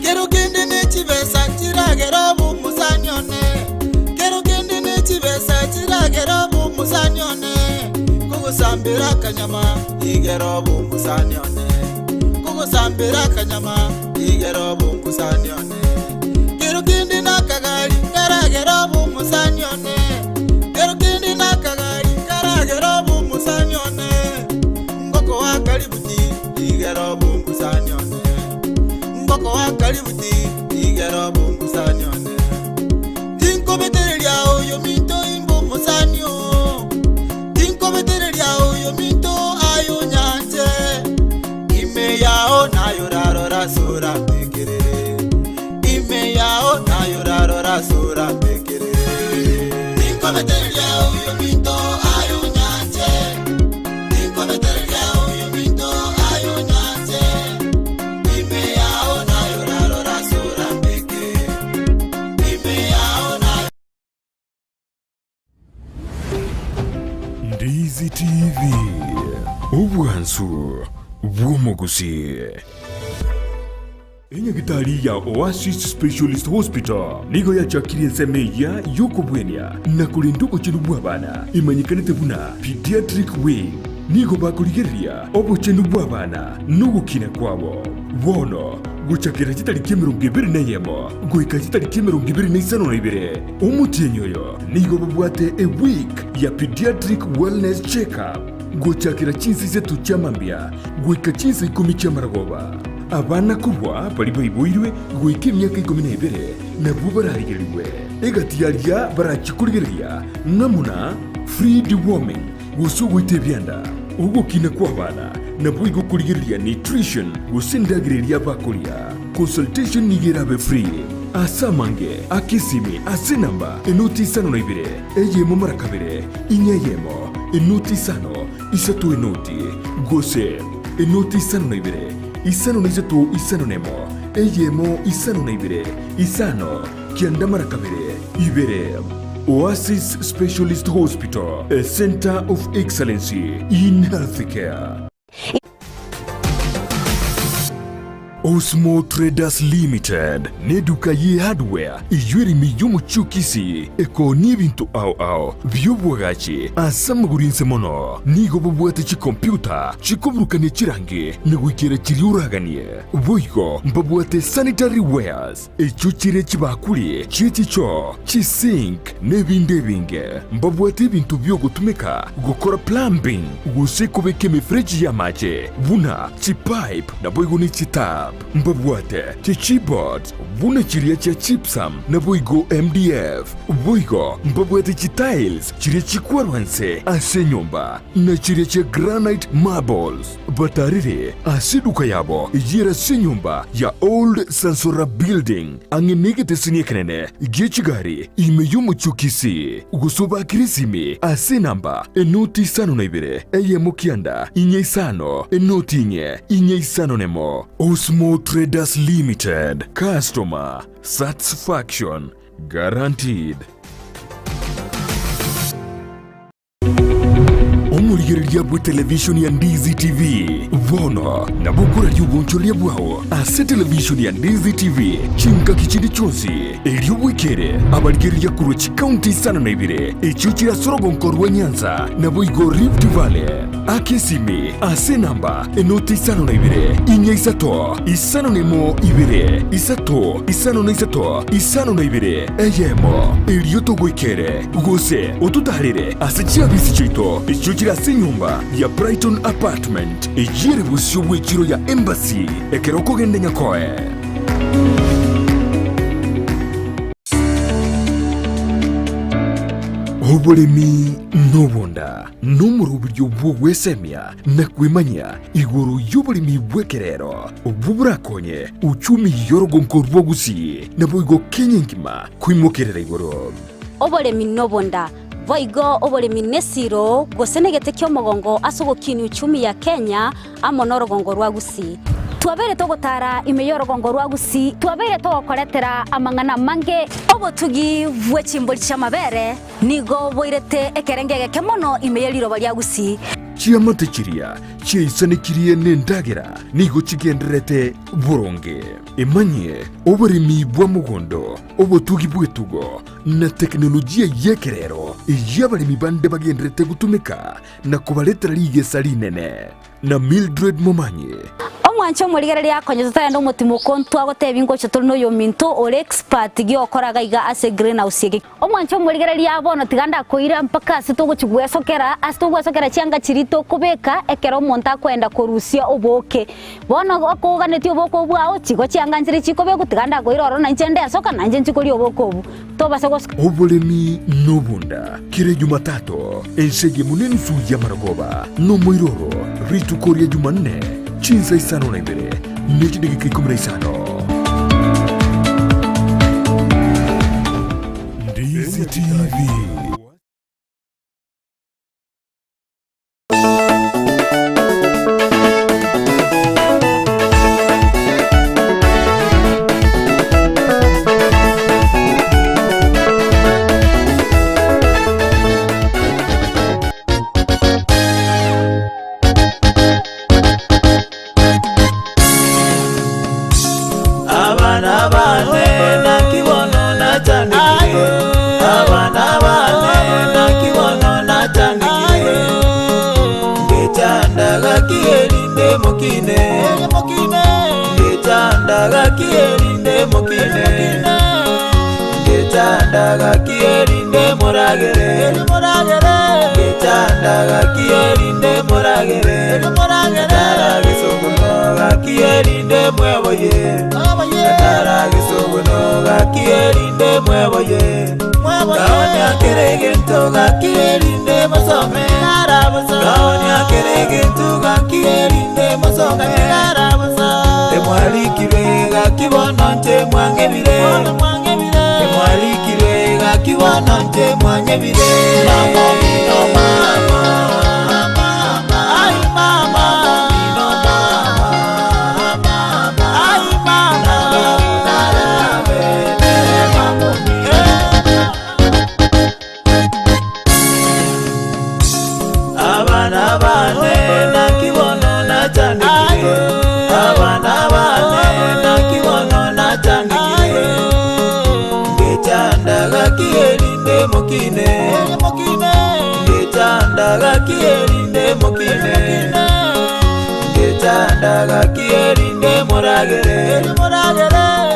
Kero kende ne chibesa chiragere obe omosani one, kero kende ne chibesa chiragere obe omosani one, kogosambera akanyama igere obe omosani one, kogosambera akanyama igere obe omosani one. Kero kende na akagari karagere obe omosani one, kero kende na akagari karagere obe omosani one, ngokoa karibu ti igere obe omosani one. Ngokoa karibu ti igere obe omosani one. Tinkobetereria oyominto imbe omosani oo, tinkobetereria oyominto aye onyanche. Ime yao naye orarora ase orambekerere, ime yao naye orarora ase orambekerere. Tinkobetereria oyominto aye onyanche. Tinkobetereria oyominto aye onyanche, ime yao naye orarora ase orambeke. Ndizi TV, obwansu bw'omogusii. Enyagitari ya Oasis Specialist Hospital nigo yachakirie ensemo eyia y'okobwenia na korenda obochenu bw'abana emanyekanete buna Pediatric Wing. Nigo bakorigereria obochenu bw'abana na ogokina kwabo. Bono gochakera chitariki 21 goika chitariki 52 omotienyi oyo nigo babwate eweek ya Pediatric Wellness Check-up gochakera chinsa isato chia mambia goika chinsa ikomi chi'amaragoba. Abana korwa baria baiboirwe goika emiaka ikomi na ebere nabwo bararigerigwe. Egati y'aria barachie korigereria ng'amo na free deworming, gose ogoita ebianda, ogokina kw'abana, naboigo korigereria nutrition gose endagera eria bakoria. Consultation nigo erabe free. Ase amange aka esimi ase enamba enoti isano na ibere, eyemo mara kabere, inye eyemo, enoti isano, isato enoti, gose enoti isano na ibere, isano na isato isano nemo, eyemo isano na ibere, isano, kianda mara kabere, ibere. Oasis Specialist Hospital, a centre of excellency in healthcare. Osmo Traders Limited neduka ye hardware eyio ere ime y'omochie o Kisii ekoonia ebinto ao ao bi'obwagachi ase amagoro inse mono. Nigo babwate chikompyuta chikoburukania chirangi na goikera chiria oraganie. Boigo mbabwate sanitary wares echio chire chibakuri chie chichoo, chisink na ebinde ebinge. Mbabwate ebinto bi'ogotumeka gokora plumbing gose kobeka emefereji y'amache buna chipipe naboigo ne chitap. Mbabwate chichipboards buna chiria chia gypsum naboigo MDF. Boigo mbabwate chitiles chiria chikwarwa nse ase enyomba na chiria chia granite marbles. Batarire ase eduka yabo eyere ase enyomba ya Old Sansora Building ang'e negeteseni ekenene gie chigari ime y'omochie o Kisii, gose obakire esimi ase enamba enoti isano na ibere eyemo kianda inye isano enoti inye inye isano nemo. Osmo Traders Limited, Customer Satisfaction Guaranteed. Omorigereria bw'etelevishoni ya Ndizi TV bono nabo okoraria obonchoreria bwao ase televishoni ya Ndizi TV chingaki chinde chionsi, erio bwekere abarigereria korwa chikaunti isano na ibere echio chire ase orogonko rwa Nyanza naboigo Rift Valley. Aka esimi ase enamba enoti isano na ibere, inya isato, isano na emo ibere, isato, isano na isato, isano na ibere, eyemo, erio togoikere, gose ototaarere ase chiabisi chiaito echio chire ase enyomba ya Brighton Apartment, eyio ere bosio bw'echiro ya Embassy, ekero okogenda Nyakoe. Oboremi nobonda nomoroberio bw'ogwesemia na kwemanyia igoro y'oboremi bw'ekerero, obwo borakonye uchumi y'orogonko rwa Gusii naboigo Kenya engima koimokerera igoro. Oboremi nobonda, boigo oboremi nesiro gose negete ki'omogongo ase ogokinia uchumi ya Kenya amo norogongo rwa Gusii. Twabeire togotara ime y'orogongo rwa Gusii, twabeire togokoretera amang'ana amange. Obotugi bwe chimbori chi'amabere nigo boirete ekerengo egeke mono ime ye riroba ria Gusii. Chiamate chiria chiaisanekirie nendagera nigo chigendererete boronge. Emanyie oboremi bwa mogondo, obotugi bw'etugo, na tekinolojia y'ekerero eyio abaremi bande bagendererete gotumeka na kobaretera rigesa rinene. Na Mildred Momanyi. Omwanche omorigereria akonye totarenda omotimoko ntwagotebia ngocha tore noyominto ore expert giokora gaiga ase greenhouse eke. Omwanche omorigereria bono tiga ndakoira mpaka ase togochi gwesokera ase togwesokera chianga chiria tokobeka ekero omonto akoenda korusia obooke. Bono okoganetie obooke obwo bwao chigo chianga nchire chikobekwa tiga ndakoira ororo nainche ndesoka nainche nchi koria obooke obwo. Tobase gosoka. Oboremi nobonda kera Jumatatu, ense eyemo nenusu y'amarogoba, nomoiroro rituko ria Jumanne chinsa isano na ibere ne chidageka ikomi na isano. Ndizi TV. Erinde mokine, Ngechanda gaki erinde mokine, Ngechanda gaki erinde moragere, Ngechanda gaki erinde moragere, Natara gesogono gaki erinde mweboye, Natara gesogono gaki erinde mweboye, Kaonia kere gento gaki erinde mosome, Kaonia kere gento gaki erinde mosome, Emwarikire gaki bono nche mwangebire, Emwarikire gaki bono nche mwangebire. Mama omino mama, ai mama omino mama, ai mama narabe nere mama omino. Abana bane nakibono nachandikire, abana bane nakibono nachandikire, ngechanda gaki erinde mokine, ngechanda gaki erinde mokine, ngechanda gaki erinde moragere,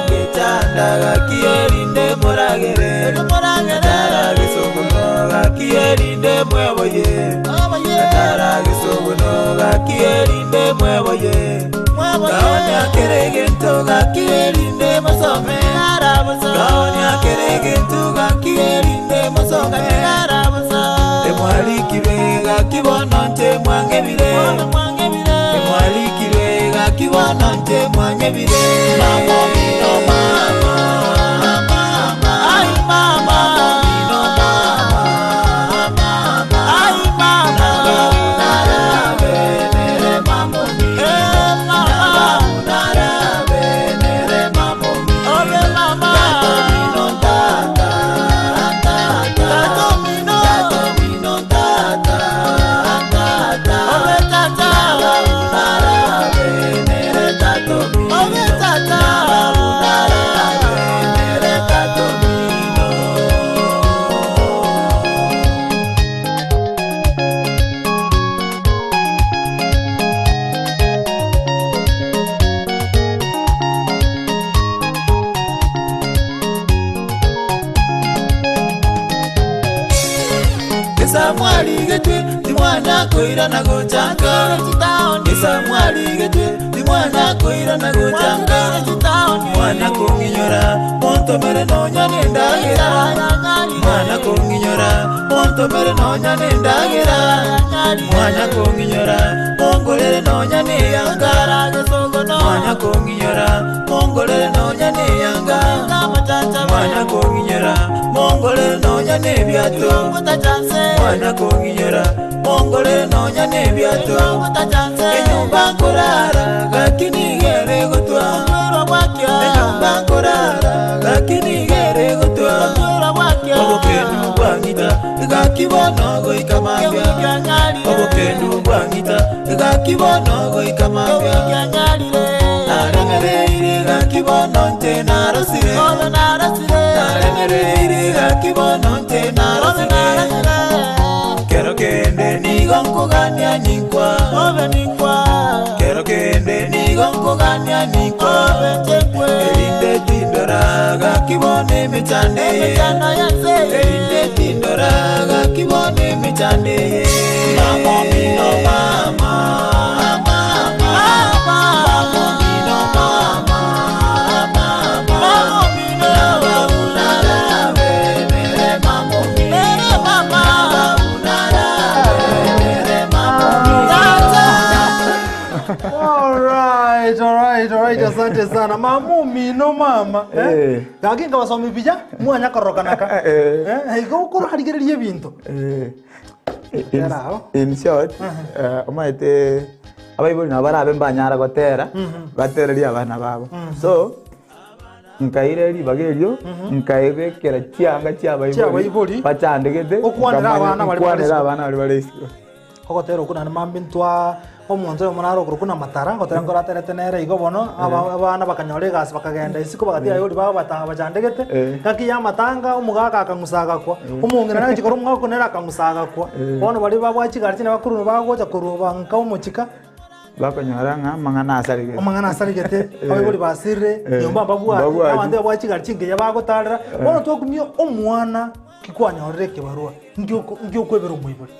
ngechanda gaki erinde moragere, natara gesogono gaki erinde mweboye, natara gesogono gaki erinde mweboye, kaonia kere gento gaki erinde mosome, kaonia kere gento gaki erinde mosome, emwarikire gaki bono nche mwangebire, emwarikire gaki bono nche mwangebire. Mama omino mama, ai mama omino mama, ai mama narabe nere mama omino, narabe nere mama omino, tata omino tata, tata omino, tata omino tata, tata, narabe nere tata omino, narabe nere tata omino. Esamwarigetwe timwana koirana gochanga, Esamwarigetwe timwana koirana gochanga, Mwana kong'inyora montomere nonya nendagera, Mwana kong'inyora montomere nonya nendagera, Mwana kong'inyora mongorere nonya neyanga, Mwana kong'inyora mongorere nonya neyanga, Mwana kong'inyora mongorere nonya nebiato, Mwana kong'inyora mongorere nonya nebiato, Enyomba nkorara gaki nigere gotwa, Enyomba nkorara gaki nigere gotwa, Obokendu bwang'ita gaki bono goika mambia, Obokendu bwang'ita gaki bono goika mambia, Naremereire gaki bono nche narosire, Naremereire gaki bono nche narosire, Kero kende nigo nkogania ninkwa, Kero kende nigo nkogania ninkwa, Erinde tindora gaki bono emechando eye, Erinde tindora gaki bono emechando eye. Mama omino mama, mama omino mama, mama omino narabe nere mama omino, narabe nere mama omino. Alright, alright, alright, asante sana. Mamu mino mama. Eh? Eh. Gaki nkabasomi buya, mwanya korokanaka. Eh. Eh, igo okoroharigereria ebinto. Eh, in, Tera aho. in short, omaete abaibori nabo barabe mbanyara gotera, batereria abana babo. So, nkaira ribaga erio, nkaebekera chianga chia Chia abaibori. abaibori, bachandegete, Okwanera nkamanya- abana bari nkwanera bare abana bari bare isiko. Ogotera okwo naende mambi ntwa omonto oyomo nare okorokwa na matara, gotera nkoraterete nere igo bono, abana bakanyora egasi bakagenda isiko bagatiga abaibori babo bachandegete, Eh. ngaki ya amatanga omogaka akang'usa agakwa, omong'ina nare chikora omogaka nere akang'usa agakwa. Bono baria babwate chigari chinde bakorwa bagocha korwa nka omochika, Bakonyora ng'a amang'ana asaregete. Amang'ana asaregete, abaibori basirire, Eh. nyomba mbabwati, Mbabwati. abanto babwate chigari chingiya bagotarera. Bono twakumia omwana ki kwanyorire ekebarua, nki oko nki okwebera omoibori?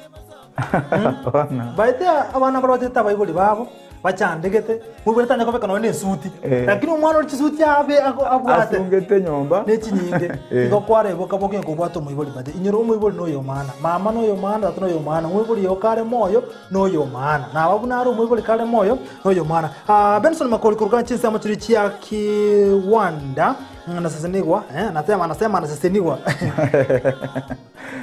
Bono. By the way, abana baria batete abaibori babo, bachandegete, moibori tanya kobeka nonye na esuti, Eh. lakini omwana ore chisuti abe ago abwate. Asungete nyomba. Ne chinyinge, Eh. igo kwareboka boke kobwata omoibori but inyora omoibori noyo maana, mama noyo maana, tata noyo maana, omoibori oyo kare moyo noyo maana. Naba buna are omoibori kare moyo noyo maana. Ah, Benson Makori koruga chinsemo chiria chia Kiwanda, nasesenigwa, eh, anasema anasema anasesenigwa.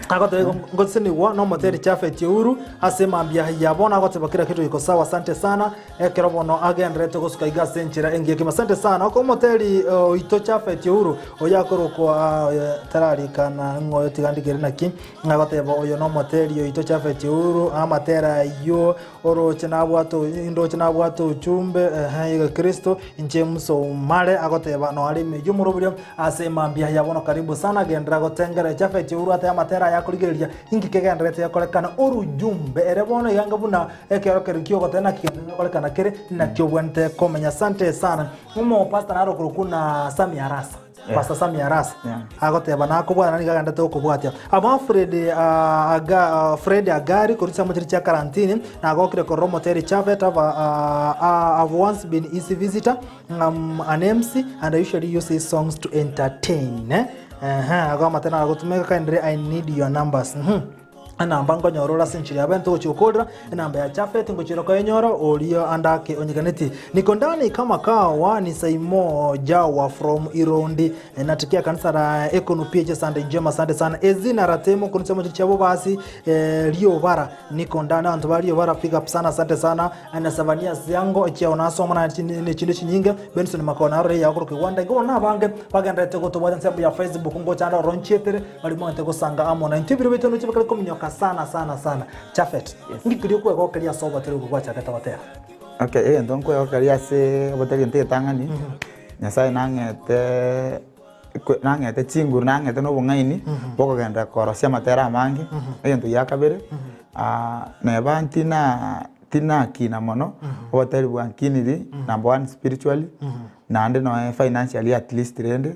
Agoteba ngosesenigwa nomoteri Japhet Uhuru ase mambia ya bono agoteba kera kitu giko sawa asante sana ekero bono agenderete gosuka iga ase enchera engiya kegima asante sana oko omoteri oito Japhet Uhuru oyo akorokwa tararikana ng'a oyo tiga ndigere naki agoteba oyo nomoteri oito Japhet Uhuru amatera ayio Oroche nabwate indoche nabwate ochumbe ehe iga Kristo inche msomare agoteba noare ime y'omoroberio ase mambia ya bono karibu sana genderera gotengera Japhet Ouru ate amatera aya akorigereria inki kegendererete gokorekana orujumbe ere bono iga anga buna ekeorokererio ki'ogoteba naki kegendererete gokorekana kere naki obwenerete komenya asante sana omopastor naro okorokwa na Sammy Arasa Yeah. Pastor Sammy Arasa Yeah. agoteba nakobwata nigo agendete gokobwatia amo Fred ah, aga, ah, Fred Agari korwa chinsemo chiria chia karantini nagokire korora omoteri Chafet aba ah, ah, I've once been his visitor I'm an MC and I usually use his songs to entertain eh? Ehe, ago amatera agotumeka kaendere I need your numbers Mhm. Enamba nkonyora ore ase enchera yabo ento gochia gokorera, enamba ya Jafeti ngochia koyenyora, oria ande ake onyeganeti. Niko ndani kama kawa ni Saimo Jawa from Irondi eh, natikia kanisa la Ekonu PH Sunday njema asante sana Ezina Ratemo kunisa mocho chiabo basi eh, Riobara niko ndani abantu ba Riobara pick up sana asante sana na Savania Siango chiao nasoma na ne chinde chinyinge Benson Makona arore yakoroka Rwanda igo nabange bagenderete gotobwata ensemo ya Facebook ngochanda oronchietere Bari moete gosanga amo naintwe ebiro biaito noche bikare kominyoka sana sana sana. Japhet, inki keria okwegokeria ase obotere obwo gwachagete gotera? Okay, egento nkwegokeria ase obotere egento egetang'ani, Nyasaye nang'ete kwe nang'ete chinguru nang'ete na obong'aini bwokogenderera korosia amatera amange, egento gia kabere, neba ntina tinakina mono, oboteri bwankiniri number one spiritually, naende noe financially at least rende.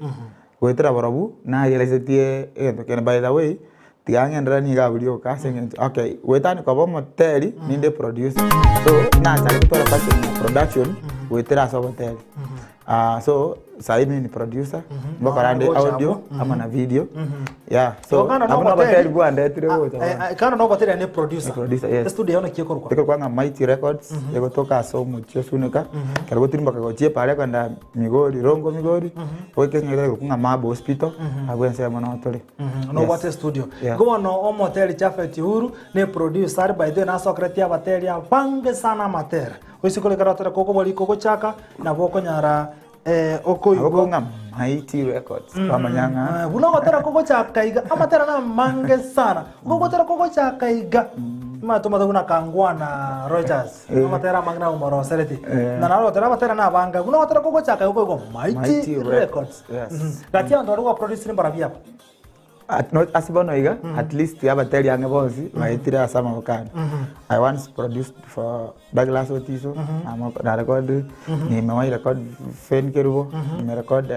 Goetera barobwo nayeresetie egento kende by the way, tiga ng'enderere nigo abwo rioka ase eng'encho okay, goetania koba omoteri ninde eproducer, so nachake gotwara passion ya production goetera ase oboteri. So sahi mimi ni producer, ngokora ande Gocha audio abwo. amo na video, yeah so Igo kando abwo noboteri- noboteri bwandetire Ah, gocha eh, bono. eh, kando noboteri ne producer. Ni producer, yes. Estudio yao naki ekorokwa? Ekorokwa ng'a Mighty Records, egotoka ase omochie o Sunuka, ekero gotirimboka gochia epaara ekogenda Migori, Rongo Migori, goika ekenyoro kegoku ng'a Mabo Hospital, abwo ensemo noo tore. Nobwate estudio. Yeah. Igo bono omoteri Japhet Uhuru ne producer are by the way nasokeretie abateri abange sana amatera. Oise korekera otera kokobua riko ogochaka nabo okonyora eh, Abwo okoigwa. ng'a Mighty Records, kwamanya ng'a Eh, buna ogotera kogochaka iga amatera namange sana. Ogotera kogochaka iga Omanyete buna Kangwana Rogers amatera amange nagomorosereti na naro ogotera amatera nabanga buna ogotera kogochaka igo koigwa Mighty Mighty Records Records, yes. Gati abanto baria gwaproducire mbarabwo aba? At, not, ase bono iga at least abateri ang'e bonsi baetire ase amaboko ane. I once produced for Douglas Otiso, na record, nimewahi record Fane Kerubo, nimerecord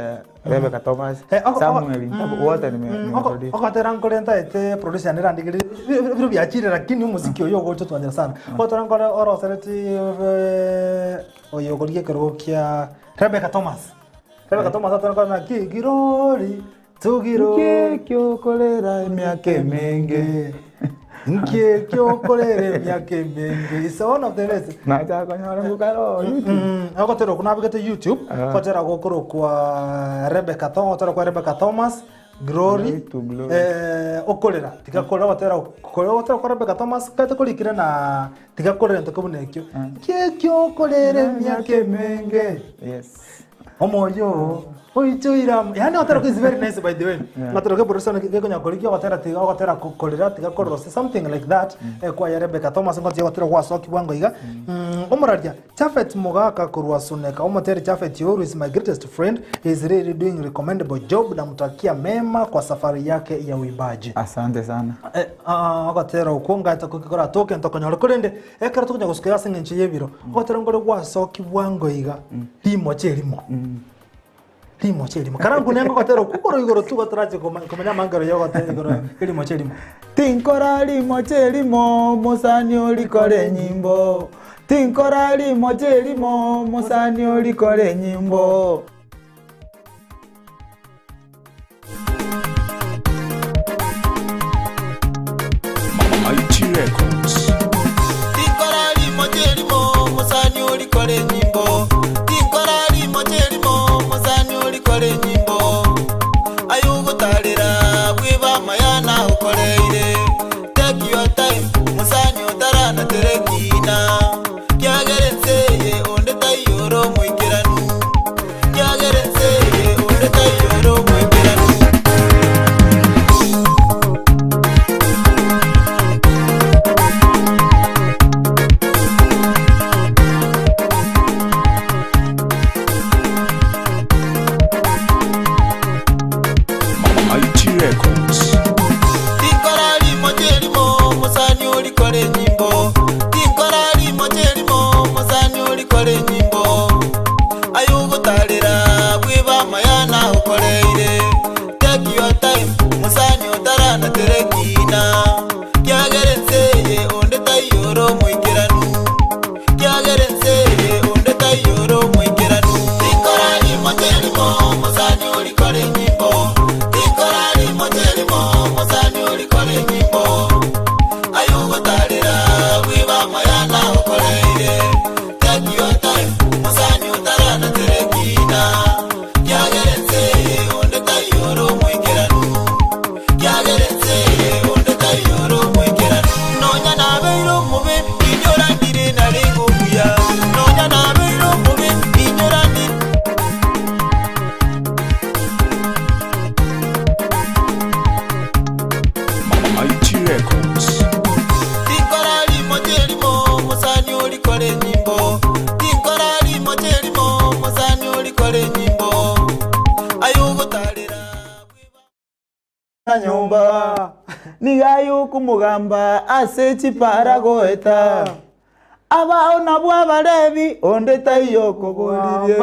Rebecca Thomas, Eh, oko- oko- Samuel Ntabo, wote nime- nimeproduce. Ogotera nkore ntaete producer yane erandigerie ebiro biachire lakini omosiki oyo ogocha otwanchera sana. Ogotera nkore orosereti oyo okorigia ekerogo kia Rebecca Thomas. Rebecca Thomas atware nkore naki girori tugirori. Nki ekiokorera emiaka emenge? Nki ekiokorera emiaka emenge? It's one of the best. Nachaka konyora ngokare oo YouTube. Ogotera okwo nabegete YouTube, ogotera gokorokwa Rebecca Thomas, ogotera kwa Rebecca Thomas, Glory, Glory to glory. okorera, tiga korera ogotera kore ogotera kwa Rebecca Thomas, kaete korikire na tiga korera ntoke buna ekio. Nki ekiokorera emiaka emenge? Yes. Omoyo oo. Oichoira amo. Yaani ogotera is very nice by the way. Ogotera kwa producer gekonya korigia ogotera tiga ogotera korera tiga korora something like that. Eh, kwa ya Rebecca Thomas ngotiga ogotera gwasoki bwango iga. Omoraria Chafet Mogaka korwa Suneka omoteri Chafet Yoru is my greatest friend. He is really doing recommendable job namtakia mema kwa safari yake ya uimbaji. Asante sana. Eh, ah, ogotera okwo ngacha gokora toke ntokonyora korende ekero tokonya gosukera ase eng'encho y'ebiro ogotera nkore gwasoki bwango iga rimoche erimo rimoche erimo karangu nengo ogotera okwo igoro igoro tu gotorache komanya amangero ya ogotera igoro erimoche erimo Tinkora rimoche rimo mosani orikore nyimbo tinkora rimoche rimo mosani orikore nyimbo Mighty Records. Tinkora rimoche rimo musani orikore nyimbo tinkora rimoche rimo musani orikore nyimbo ayugutarira bwiba mayana ukoreire take your time musani utarana terekina kiagerenseye onde taiyoro muikiranu kiagerenseye onde taiyoro muikiranu Mighty Records. Tinkora rimoche rimo musani orikore nyimbo tinkora rimoche rimo musani orikore nyimbo ayugutarira bwiba mayana ukoreire take your time musani utarana terekina kiagerenseye onde taiyoro muikiranu kiagerenseye onde taiyoro muikiranu tinkora rimoche rimo musani orikore nyimbo tinkora rimoche rimo musani orikore nyimbo ayugutarira bwiba mayana ukoreire take your time musani utarana terekina kiagerenseye onde taiyoro muikiranu kiagerenseye onde taiyoro muikiranu nonya nabeire omubi inyorandire narenga obuya nonya nabeire omubi inyorandire Mighty Records. Tinkora rimoche rimo musani orikore nyimbo tinkora rimoche rimo musani orikore nyimbo ayugutarira nyumba nigayukumugamba ase chipara goeta abao nabwo abarebi onde taiyokoboririe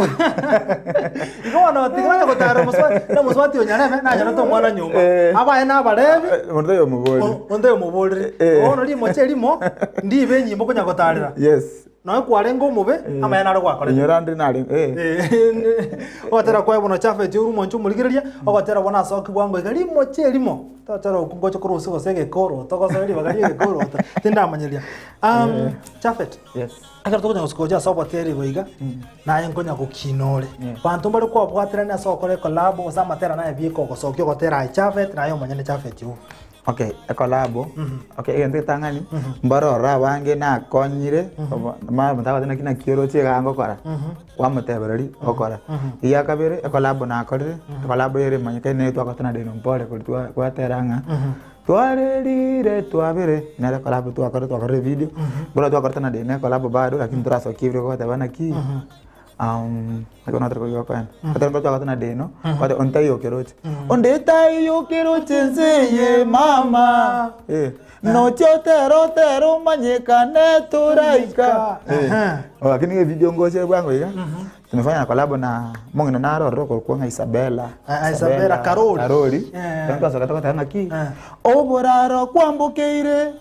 igo bono tiganya gotara omuswati na omuswati onyarebe nanyarete omwana nyomba Eh. abaye na abarebi onde taiyomobori onde omoborire Eh. bono rimoche erimo ndibe enyimbo konya gotarera yes noe kwarenge omobe amaya nare gwakorete inyora ndi nare eh ogotera kwaye bono chafeti uru omonche omorigereria ogotera bono asoki bwango iga rimoche erimo totera okwo ngocha korwa gose egekoroto gosoa ribaga ria egekoroto tindamanyeria chafet yes ekero tokonya gosuka ase oboteri boiga naye nkonya gokina ore Yeah. banto mbare kwabwaterania ase ogokora ekolabo gose amatera naye bieka ogosokia ogotera aye chafet naye omonyene chafet obo okay ekolabo okay egento getang'ani mbarora abange nakonyire mtabate naki nakioroche iga ngokora kwamotebereri okora egia kabere ekolabo nakorire ekolabo ere manyekaine nere twakotana deno mpore kori twatera ng'a twarerire twabere nere ekolabo twakore twakorire video bora twakorete deno ekolabo bado lakini turasokia ebire goteba naki akonatorikogokoenda atari twakotana deno kote ontaiyokeroche ondetaiyokeroche nseye mama Eh, nochotero tero manyekane turaika Eh, oh, lakini hiyo video ngoche bwango iga tumefanya na collab na mong'ina narorero korokwa Isabella Ah, Isabella Karori. Karori Eh. twasoka togoteba ng'aki Eh. oboraro kwambokeire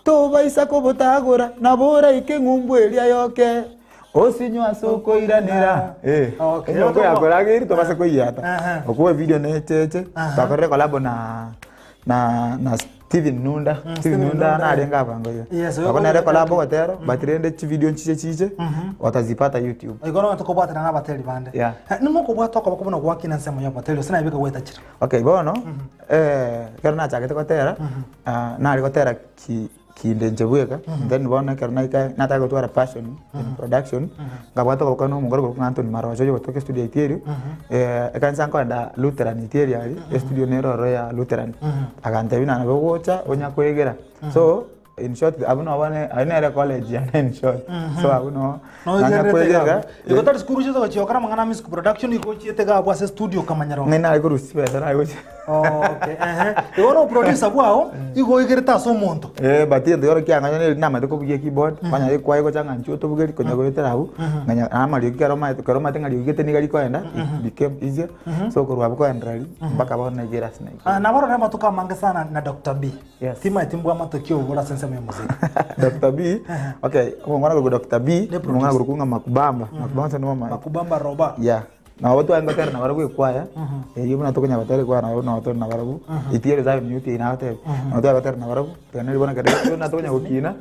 tobaisa kobotagora naboraike ng'umbu eria yoke osinywa ase okoiranera Eh, Okay. enyongo yakorageri tobase koiyata Aha. okuwa video necheche Aha. twakorire collab na na na Steven Nunda Steven Steven Nunda Nunda. narenga abango iyo Yes, Twakora nere collab gotero but rende chivideo nchiche chiche watazipata YouTube igo noe tokobwatana na abateri bande Yeah. nimokobwata okoba kobuna gwakina ensemo ya abateri ase nabika gwetachira okay bono eh kero nachagete gotera ah, nari gotera ki kinde inche bweka, then bono ekero naika nataka gotwara passion in production, nkabwata okoboko na omongore okorokwa ng'a Anthony Maroche oyo ogotoka estudio yaito erio, ekanisa nkoenda Lutheran itieri aria, estudio nere ororo ya Lutheran. Agantebia buna nabo ogocha onya koegera. So, in short abwo nabo ne aywo nere college yane in short. So abwo noo nanya Noigererete koegera, iga abwo. Igo tari sukuru chiacha gochiokora amang'ana a music production igo ochiete iga abwo ase studio okamanyera Ng'ai nare korusia chibesa nare gochia. Okay, ehe. Igo bono oproducer bwao, igo oigerete ase omonto. Eh, but egento ekero kiang'anya neri namanyete kobugia ekeyboard, kwanyora ekwaya egocha ng'a inchuo tobugeri konya goetera abwo, ng'anya na amariogi ekero omanyete ekero omanyete ng'a riogi gete niga rikoenda, it became easier, so korwa abwo koenderera ri, mpaka bono naikire ase naikire. Ah, nabarore amatuko amange sana na Doctor B. Yes. Timaeti mbwa amatoki obora ase ensemo ya omoziki. Dr. B, okay, omong'wana korwa Dr. B, Ne producer. omong'wana korwa ng'a Makubamba, Makubamba nse nomanyete. Makubamba Roba. Yeah. Nabo tware gotera nabarabwo ekwaya, erio buna tokonya gotera ekwaya nabo nabo tore nabarabwo, itiere Zion Youth eye nagotebia, nabo tware gotera nabarabwo, tokagenda bono ekero buna tokonya gokina,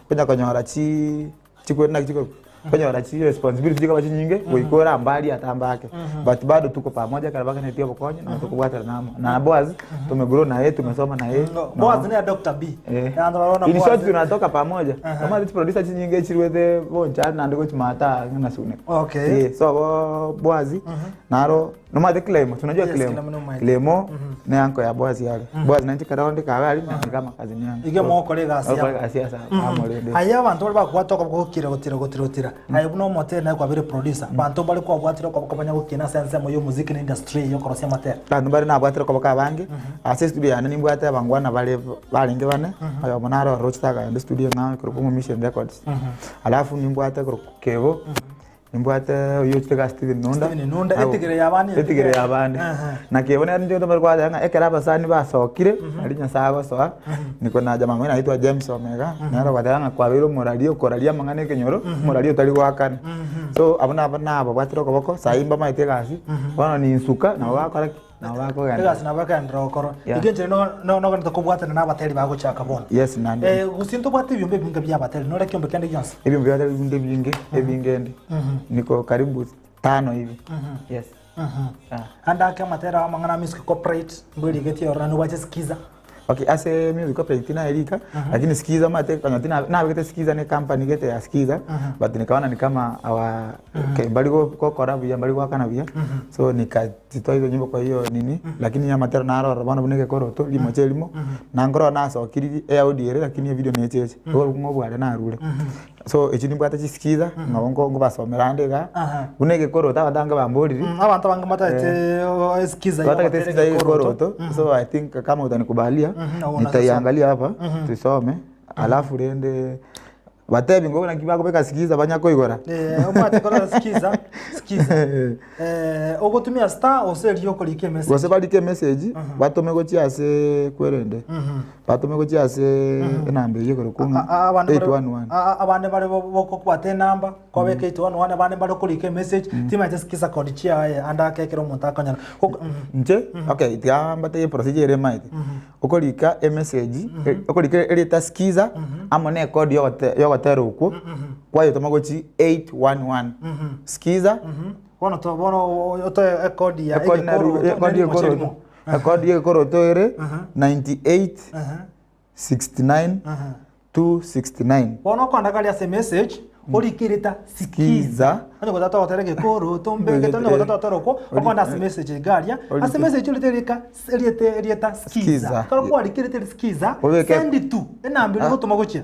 tokonya konyora chii chikweri naki chikorokwa, konyora chi responsibility chikaba chinyinge, goika ore ambari atambe ake, but bado tuko pamoja ekero baganetie obokonyi nabo tokobwaterana amo. Na Boaz, tumegrow naye, tumesoma naye, Boaz nere Doctor B. Eh. Abanto barona In short Boaz. tunatoka pamoja. Omanyete chiproducer chinyinge chiruete boncha naende gochimata ng'a na Suneka. Okay. Eh, so bo Boaz naro nomanyete Clemo, tunajua Yes, Clemo. Clemo nomanyete. Clemo ne uncle ya Boaz yare. Boaz nainche kero onde kabe aria na kama cousin yangu. Iga mogokora egasi Ogokora amo. egasi ase amorende. Aye abanto baria bakobwata okoboko gokira gotira gotira gotira aye buna omotere naye kwabere producer banto mbare kwabwatire okoboko banya gokina ase ensemo ya omoziki na industry eye yokorosia amatera. Abanto mbare nabwatire okoboko abange, ase estudio yane nimbwate abangwana bare barenge bane, oyomo naro ororo ochete akagenda estudio eng'ao ekorokwa ng'a Mission Records. Alafu nimbwate ekorokwa Kebo, nimbwate oywo ochete iga Steven Nunda, Steven Nunda, etigere ya abande. Etigere ya abande. Na Kebo nere ninche ntomanyete kwateba ng'a ekero abasani basokire, nari Nyasaye agosoa, niko na jamaa mwene aitwa James Omega, nere ogoteba ng'a kwabeire omoraria okoraria amang'ana ekenyoro, omoraria otari goakana. So abwo nabo nababwatire okoboko, saii mbamaete egasi, bono ninsuka nabo bakora ki? Nabo bakogenda. Egasi nabo ekagenderera gokorwa. Yeah. Igo enchera no- no- nogenderete kobwatana na abateri bagochaka bono. Yes, naende. Eh, gose ntobwate ebiombe ebinge bia abateri, nore ekiombe kende gionsi? Ebiombe bia abateri binde ebinge, ebinge ende. Niko karibu tano hivi. Yes. Yeah. Ande ake amatera amang'ana a music corporate, mbwerigetie ororo naende obwache skiza. Okay, ase music corporate tinaerika, lakini skiza omanyete konya tina nabegete skiza ne company gete ya skiza, but nikaona ni kama awa okay, mbari go- gokora buya mbari goakana buya, so nikazitoa hizo nyimbo kwa hiyo nini, lakini amatero naro ororo bono buna egekoroto, rimocha erimo, nankorora nasokiri eaudio ere lakini evideo necheche, igo ng'a obware narure. So echio nimbwate chisikiza, nabo nko nkobasomera ande igaa, Aha. buna egekoroto abanto abange bamboriri, Abanto abange mbatagete esikiza ya Batagete ogotera sikiza ya egekoroto. egekoroto, so I think kama utanikubalia na una nitaiangalia hapa tusome alafu rende batebi ngo naki bakobeka sikiza banya koigora Eh, omwate korora sikiza, sikiza. Eh, ogotumia star ose erio okorika emessage. gose barike emessage batome gochia ase kwerende batome gochia ase enamba eyio ekorokwa ng'a Abande bare- 811 a- a- abande bare bokokwata enamba kwabeka 811 abande bare korika emessage timanyete sikiza kodi chiaye ande ake ekero omonto akonyora Gok- Inche okay tiga mbatebie procedure ere emaete okorika emessage okorika erieta skiza amo na ekodi yogote yogotera okwo kwayetoma gochia 811 skiza Bono to bono otoe ekodi ya Ekodi naru- egekoroto ekodi ne rimo egekoroto cherimo. ekodi egekoroto ere 98 69 269 Bono okonda karia ase emessage orike ereta sikiza Sikiza. onye gotaka gotera egekoroto mbegete onye gotaka gotera okwo okonda ase emessage iga aria ase emessage orite erika eriete erieta sikiza Sikiza. ekero kwarikire erieta sikiza Obeke- send to enamba eria ogotoma gochia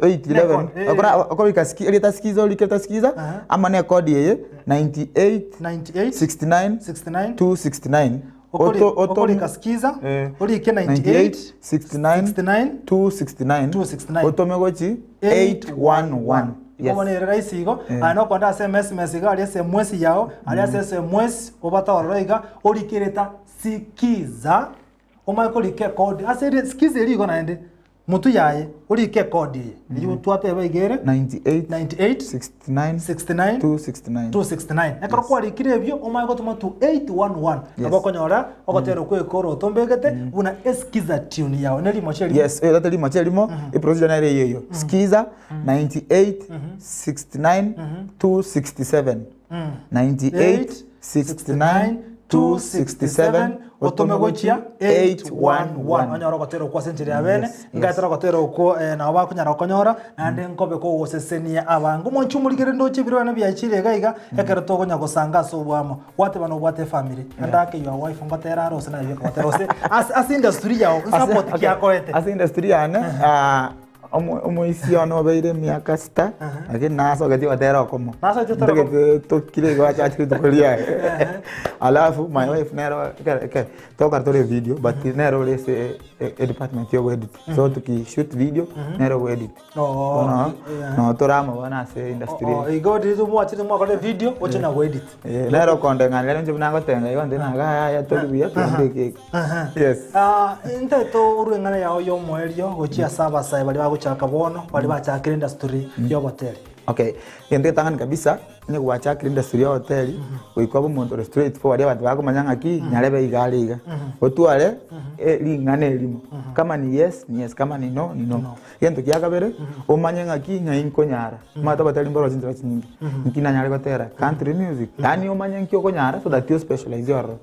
811 Nekodi, eh. Okora- okorika siki- erieta sikiza orike erieta sikiza Aha. amo na ekodi eye 98 98 69 69 269 Okori- Oto- oto- okorika sikiza Eh. orike 98 69 69 269 269. otome gochi 811 Igo bono ere rahisi igo, aye nokonda ase emesmes iga aria SMS yao, aria ase SMS obate ororo iga, orike ereta sikiza, omanye korika ekodi, ase ere sikiza eria igo naende, motwe yaye, orike ekodi eye, eywo twateba iga ere 98 98 69 69 269 269 ekero kwarikire ebio omanye gotoma to 811 Yes. nabo okonyora ogotera okwo ekoroto ombegete buna esikiza tune yao ne rimocha erimo yes eyo tari rimocha erimo eprocedure nere eyo eyo skiza 98 69 267 98 69 267 Otome gochia 811 onyore ogotera okwo ase enchera ya bene, ngatera ogotera okwo nabo bakonyara gokonyora, naende nkobe kogosesenia abange. Omonche omorigereria ndoche ebiro biane biachire iga iga, ekero tokonya gosanga ase oboamo, gwateba nobwate efamiri, naende ake your wife ngotera are gose naye bweka gotera gose ase ase industry yao nsupport ki akoete? Ase industry yane, Omoisia one obeire emiaka sita, lakini nasogetie gotera okomo. Nasogetie gotera okomo. Ntagete tokire igo achachire rituko riaye. Alafu my wife nero ekero ekero togokora tore evideo but nere ore ase edepartment ya okoedit. So tuki shoot video nere okoedit. Oo, Bono yeah. no tore amo bono ase industry Oo, eye. igo riria mwachire mwakora evideo oche na goedit. Eh, nere okondeng'aneria inche buna ngotenga igo nte naga yaya tori buya twende eke eke. Yes. Ah, ntaete orue eng'ana yao y'omoerio gochia ase abasae baria bagochaka bono, baria bachakire industry y'oboteri. Okay, egento getang'ani kabisa, onye gwachakire industry ya hoteli, goika obe omonto ore straight forward abanto bakomanya ng'aki, nyarebe iga are iga. Otware ring'ana erimo, kama ni yes ni yes, kama ni no ni no. Egento kia kabere, omanye ng'aki ng'ai nkonyara, omanyete abateri mboro chinchera chinyinge, nki nanyare gotera, country music, yaani omanye nki okonyara so that ospecialize ororo.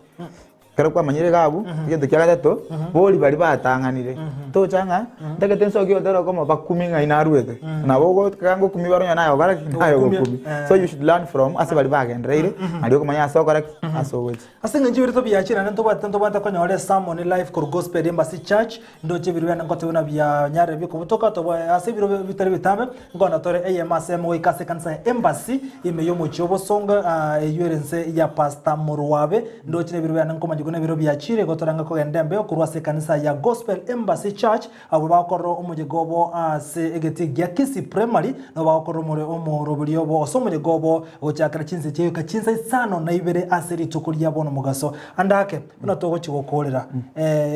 Ekero kwamanyire iga abwo, egento kia gatato, bori baria batang'anire, tocha ng'a ntagete nsokie gotera okomo bakumi ng'ai naruete. Nabo ogoika ngokumi bare onye naye ogokora ki? Naye Ogokumia. ogokumi. So you should learn from ase baria bagendereire, nario okomanya ase okora ki? Ase ogochia. Ase eng'encho ebirito biachire naende ntobwate ntobwate konyora esermon live korwa Gospel Embassy Church, ndoche ebiro biane ngoteba buna bianyarire bikobutoka tobwa ase ebiro bitari bitambe, Nkoenda tore eyemo ase eyemo goika ase ekanisa ya Embassy ime y'omochie o Bosongo eyio ere inse ya Pastor Morwabe. Ndoche nebiro biane nkomanya buna ebiro biachire igo torange kogenda embeo korwa ase ekanisa ya Gospel Embassy Church abwo bagokorera omoyega obo ase egetii gia Kisii Primary nabo bagokorera omore omoroberio obo ase omoyega obo gochakera chinsa chia goika chinsa isano na ibere ase rituko ria bono mogaso. Ande ake buna togochia gokorera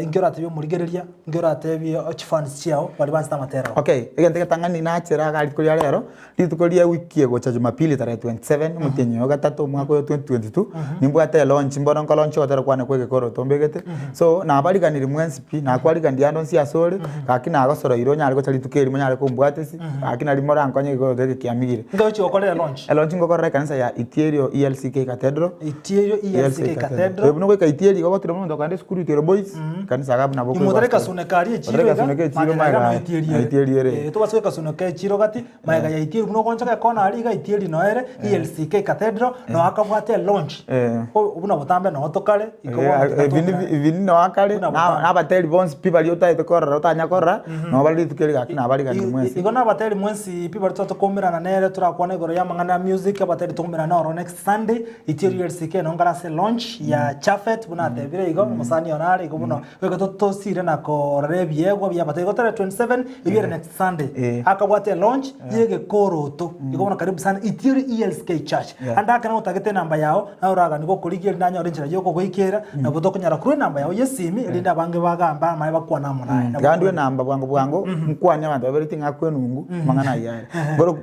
inki oratebie omorigereria? Inki oratebie chifans chiao baria banchete amatera ao? Okay, egento egetang'ani nachera iga rituko ria rero, rituko ria ewiki egocha jumapili tarehe 27, omotienyi oyo gatato omwaka oyo 2022, nimbwate elaunch mbono nkolaunch ogotera kwane kwa egekoroto mbegete, so nabariganirie mwensi pi, nakwariganirie ande onsi ase ore, gaki nagosoroire onyare gocha rituko erimo onyare kombwatisi, gaki nari morankonye egekoroto eke kiamigire. Inki ogochia gokorera elaunch? Elaunch ngokorera ekanisa ya Itierio ELCK Cathedral. Itierio ELCK Cathedral. Buna goika Itierio igo ogotira omonto okogenda esukuru Itierio Boys, ekanisa iga buna Ime otare kasune karia echiro iga, Otare kasune ka echiro magega iga magega no Itierio ere. Itierio ere. Eh, tobase goika kasune ka echiro gati, magega ya Itierio buna ogoonchoka ekona aria iga Itierio noyo ere, ELCK Cathedral, noyo akabwate elaunch. Eh. O- buna botambe noyo tokare, iko bono Ebi tigatokera. ebi noyo akare, Buna na botambe. abateri bonsi pi baria otaete korora otanya korora, nabo bare rituko eri gaki nabariganie mwensi. Igo nabateri mwensi pi baria tokomerana nere torakwane igoro y'amang'ana ya music, abateri tokomerana noro next Sunday, Itierio ELCK nonye nkare ase launch ya Chafet buna atebire igo, omosani one are igo bono goika tosire na korora ebiegwa bia abateri. Igo tarehe 27 eywo ere next Sunday, Eh. akabwate elaunch ya egekoroto igo bono karibu sana Itierio ELCK Church. Yeah. Ande ake notagete enamba yao, naye oraganie gokorigia erinde anyore enchera ya okogoikera, nabo tokonyara korwa enamba yao ya esimi erinde abange bagambe amaye bakwane amo naye. Nabo Tiga ndue enamba bwango bwango, nkwanie abanto babere ting'akwa enungu, amang'ana ayio are. Bono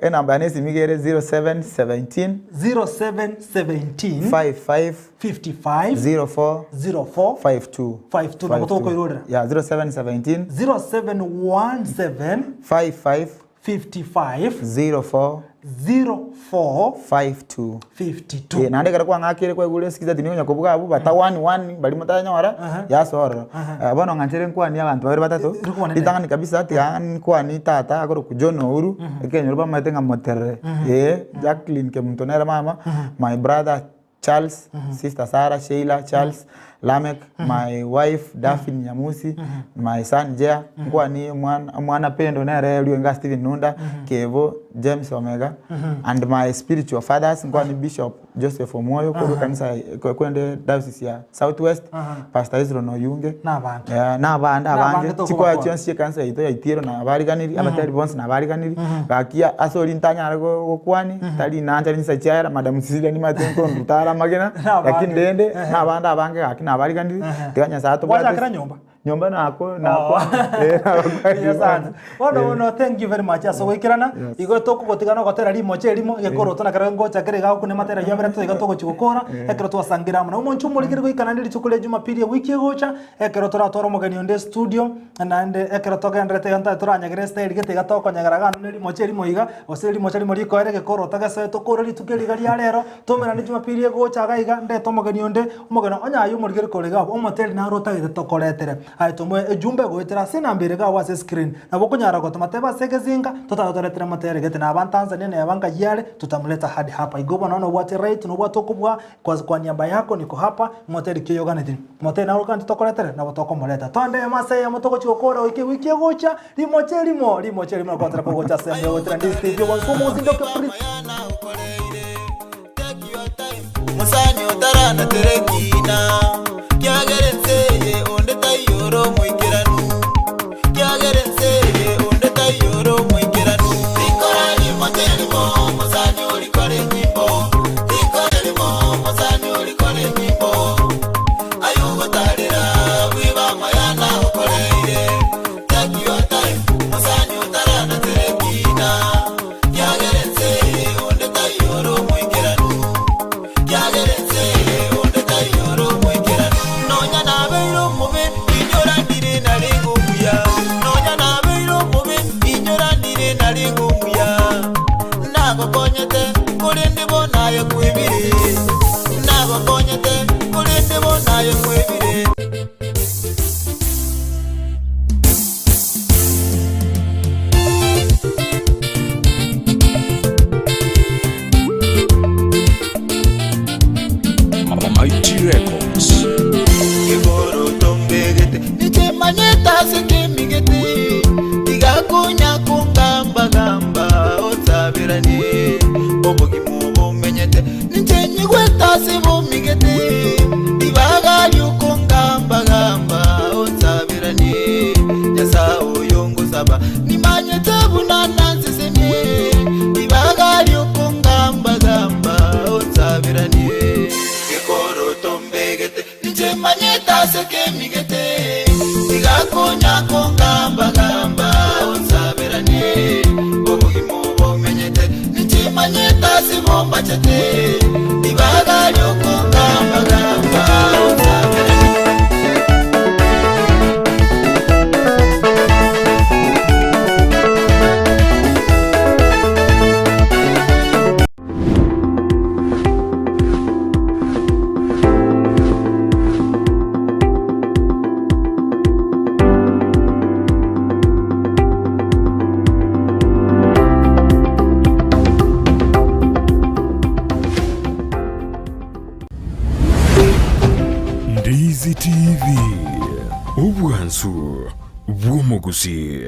enamba yane esimi iga ere 0717. 0717 55 55 04 04 52 52. Nabo tokoirorera. Yeah, 0717 0717 55 55 04 04 52 52. Eh, naende ekero kwang'akire kwaigure esikiza tindi konya kobuga abwo bata one one baria motanyora yase ororo. Eh, bono ng'anchere nkwanie abanto babere batato, Rikwane nere. ritang'ani kabisa tiga nkwanie tata akorokwa John Ouru, ekenyoro bamaete ng'a moterere, eh, Jacqueline Kemunto nere mama, my brother Charles, sister Sarah, Sheila, Charles, Lameck, my wife Daphne Nyamusi, my son Jea, nkwanie omwana omwana Pendo nere oria oinga Stephen Nunda, Kevo, James Omega, and my spiritual fathers, nkwanie Bishop Joseph Omwoyo korwa ekanisa kwende diocese ya South West, Pastor Hezron Oyunge, Nabange. Eh, nabande abange, Nabange chikwaya tokobakwana. chionsi chia ekanisa yaito yaitiirwe nabariganirie, abateri bonsi nabariganirie, gaki ase oria ntanyare go- gokwani, tari nancha chinsa chiaera, madam Cecilia nimanyete nkonduta are amagena, Nabange. lakini rende, nabande abange gaki nabariganirie, tiga Nyasaye atobwate Gwachakera nyomba? Nyomba nako nako eh, nagokwanire Yes, bonsi. and bono bono thank you very much ase goikerana Yes. igo tokogotiga nogotera rimocha erimo gekoroto na kero ngocha kere iga gokuna amatera aywo abere toiga togochi gokora ekero twasangire amo. Na omonche omorikeri goika naende rituko ria jumapili ewiki egocha ekero toratware omogeni onde estudio naende ekero togenderete iga ntae toranyegere estyle gete iga tokonyegera iga ne rimocha erimo iga gose rimocha rimo rikoera egekoroto gesoe tokore rituko eri iga ria rero Tomerane Jumapili egocha iga iga, ndete omogeni onde, omogeni onye aye omorigeri kore iga abwo, omoteri naro otagete tokoretere. Aye tomoe ejumbe goetera ase enamba ere iga abwo ase escreen. Nabo okonyara gotoma teba ase egesinga, totagete toretere motere gete naba Tanzania neba nkai are, tutamleta hadi hapa. Igo bono nobwate right, nobwate okobua, kwa kwa niaba yako niko hapa, moteri ki oyoganeti. Moteri naro oganeti tokoretere, nabo tokomoreta. Toende eyemo ase eyemo togochi gokora goika ewiki egocha, Rimocha erimo, rimocha erimo nakogotera kogocha ase embeo goetera Ndizi TV obwansu bw'omogosindoke Prince. Mosani otaranatere ekina, kiagera ense eye onde taiyo ore omoikeranu, kiagera ense eye onde taiyo ore omoikeranu. Rikora rimocha erimo, mosani orikore enyimbo, rikora erimo, mosani orikore enyimbo. Aye ogotarera bweba amaya nagokoreire. Take your time, mosani otaranatere ekina, kiagera ense eye onde taiyo ore omoikeranu, kiagera ense eye onde taiyo ore omoikeranu. Nonya nabeire omobe, inyora ndire narenge omuya, nonya nabeire omobe, inyora ndire narenge omuya. Nagokonyete, korende bono aye kwebire, nagokonyete, korende bono aye kwebire. Mighty Records. Gekoroto mbegete nichemanyete ase kemigete tiga konya kongamba-gamba otaberanie obogima obomenyete ninche nyigwete ase bomigete ribaga riokongamba-gamba onsaberanie Nyasae oyo ngosaba nimanyete buna nansesenie ribaga riokongamba-gamba onsaberanie Gekoroto mbegete ninche manyete ase kemigete tiga konya kongamba-gamba onsaberanie Obogima obomenyete ninche manyete ase bombachete ribaga riokongamba-gamba onsaberanie. Ndizi TV, obwansu bw'omogusii.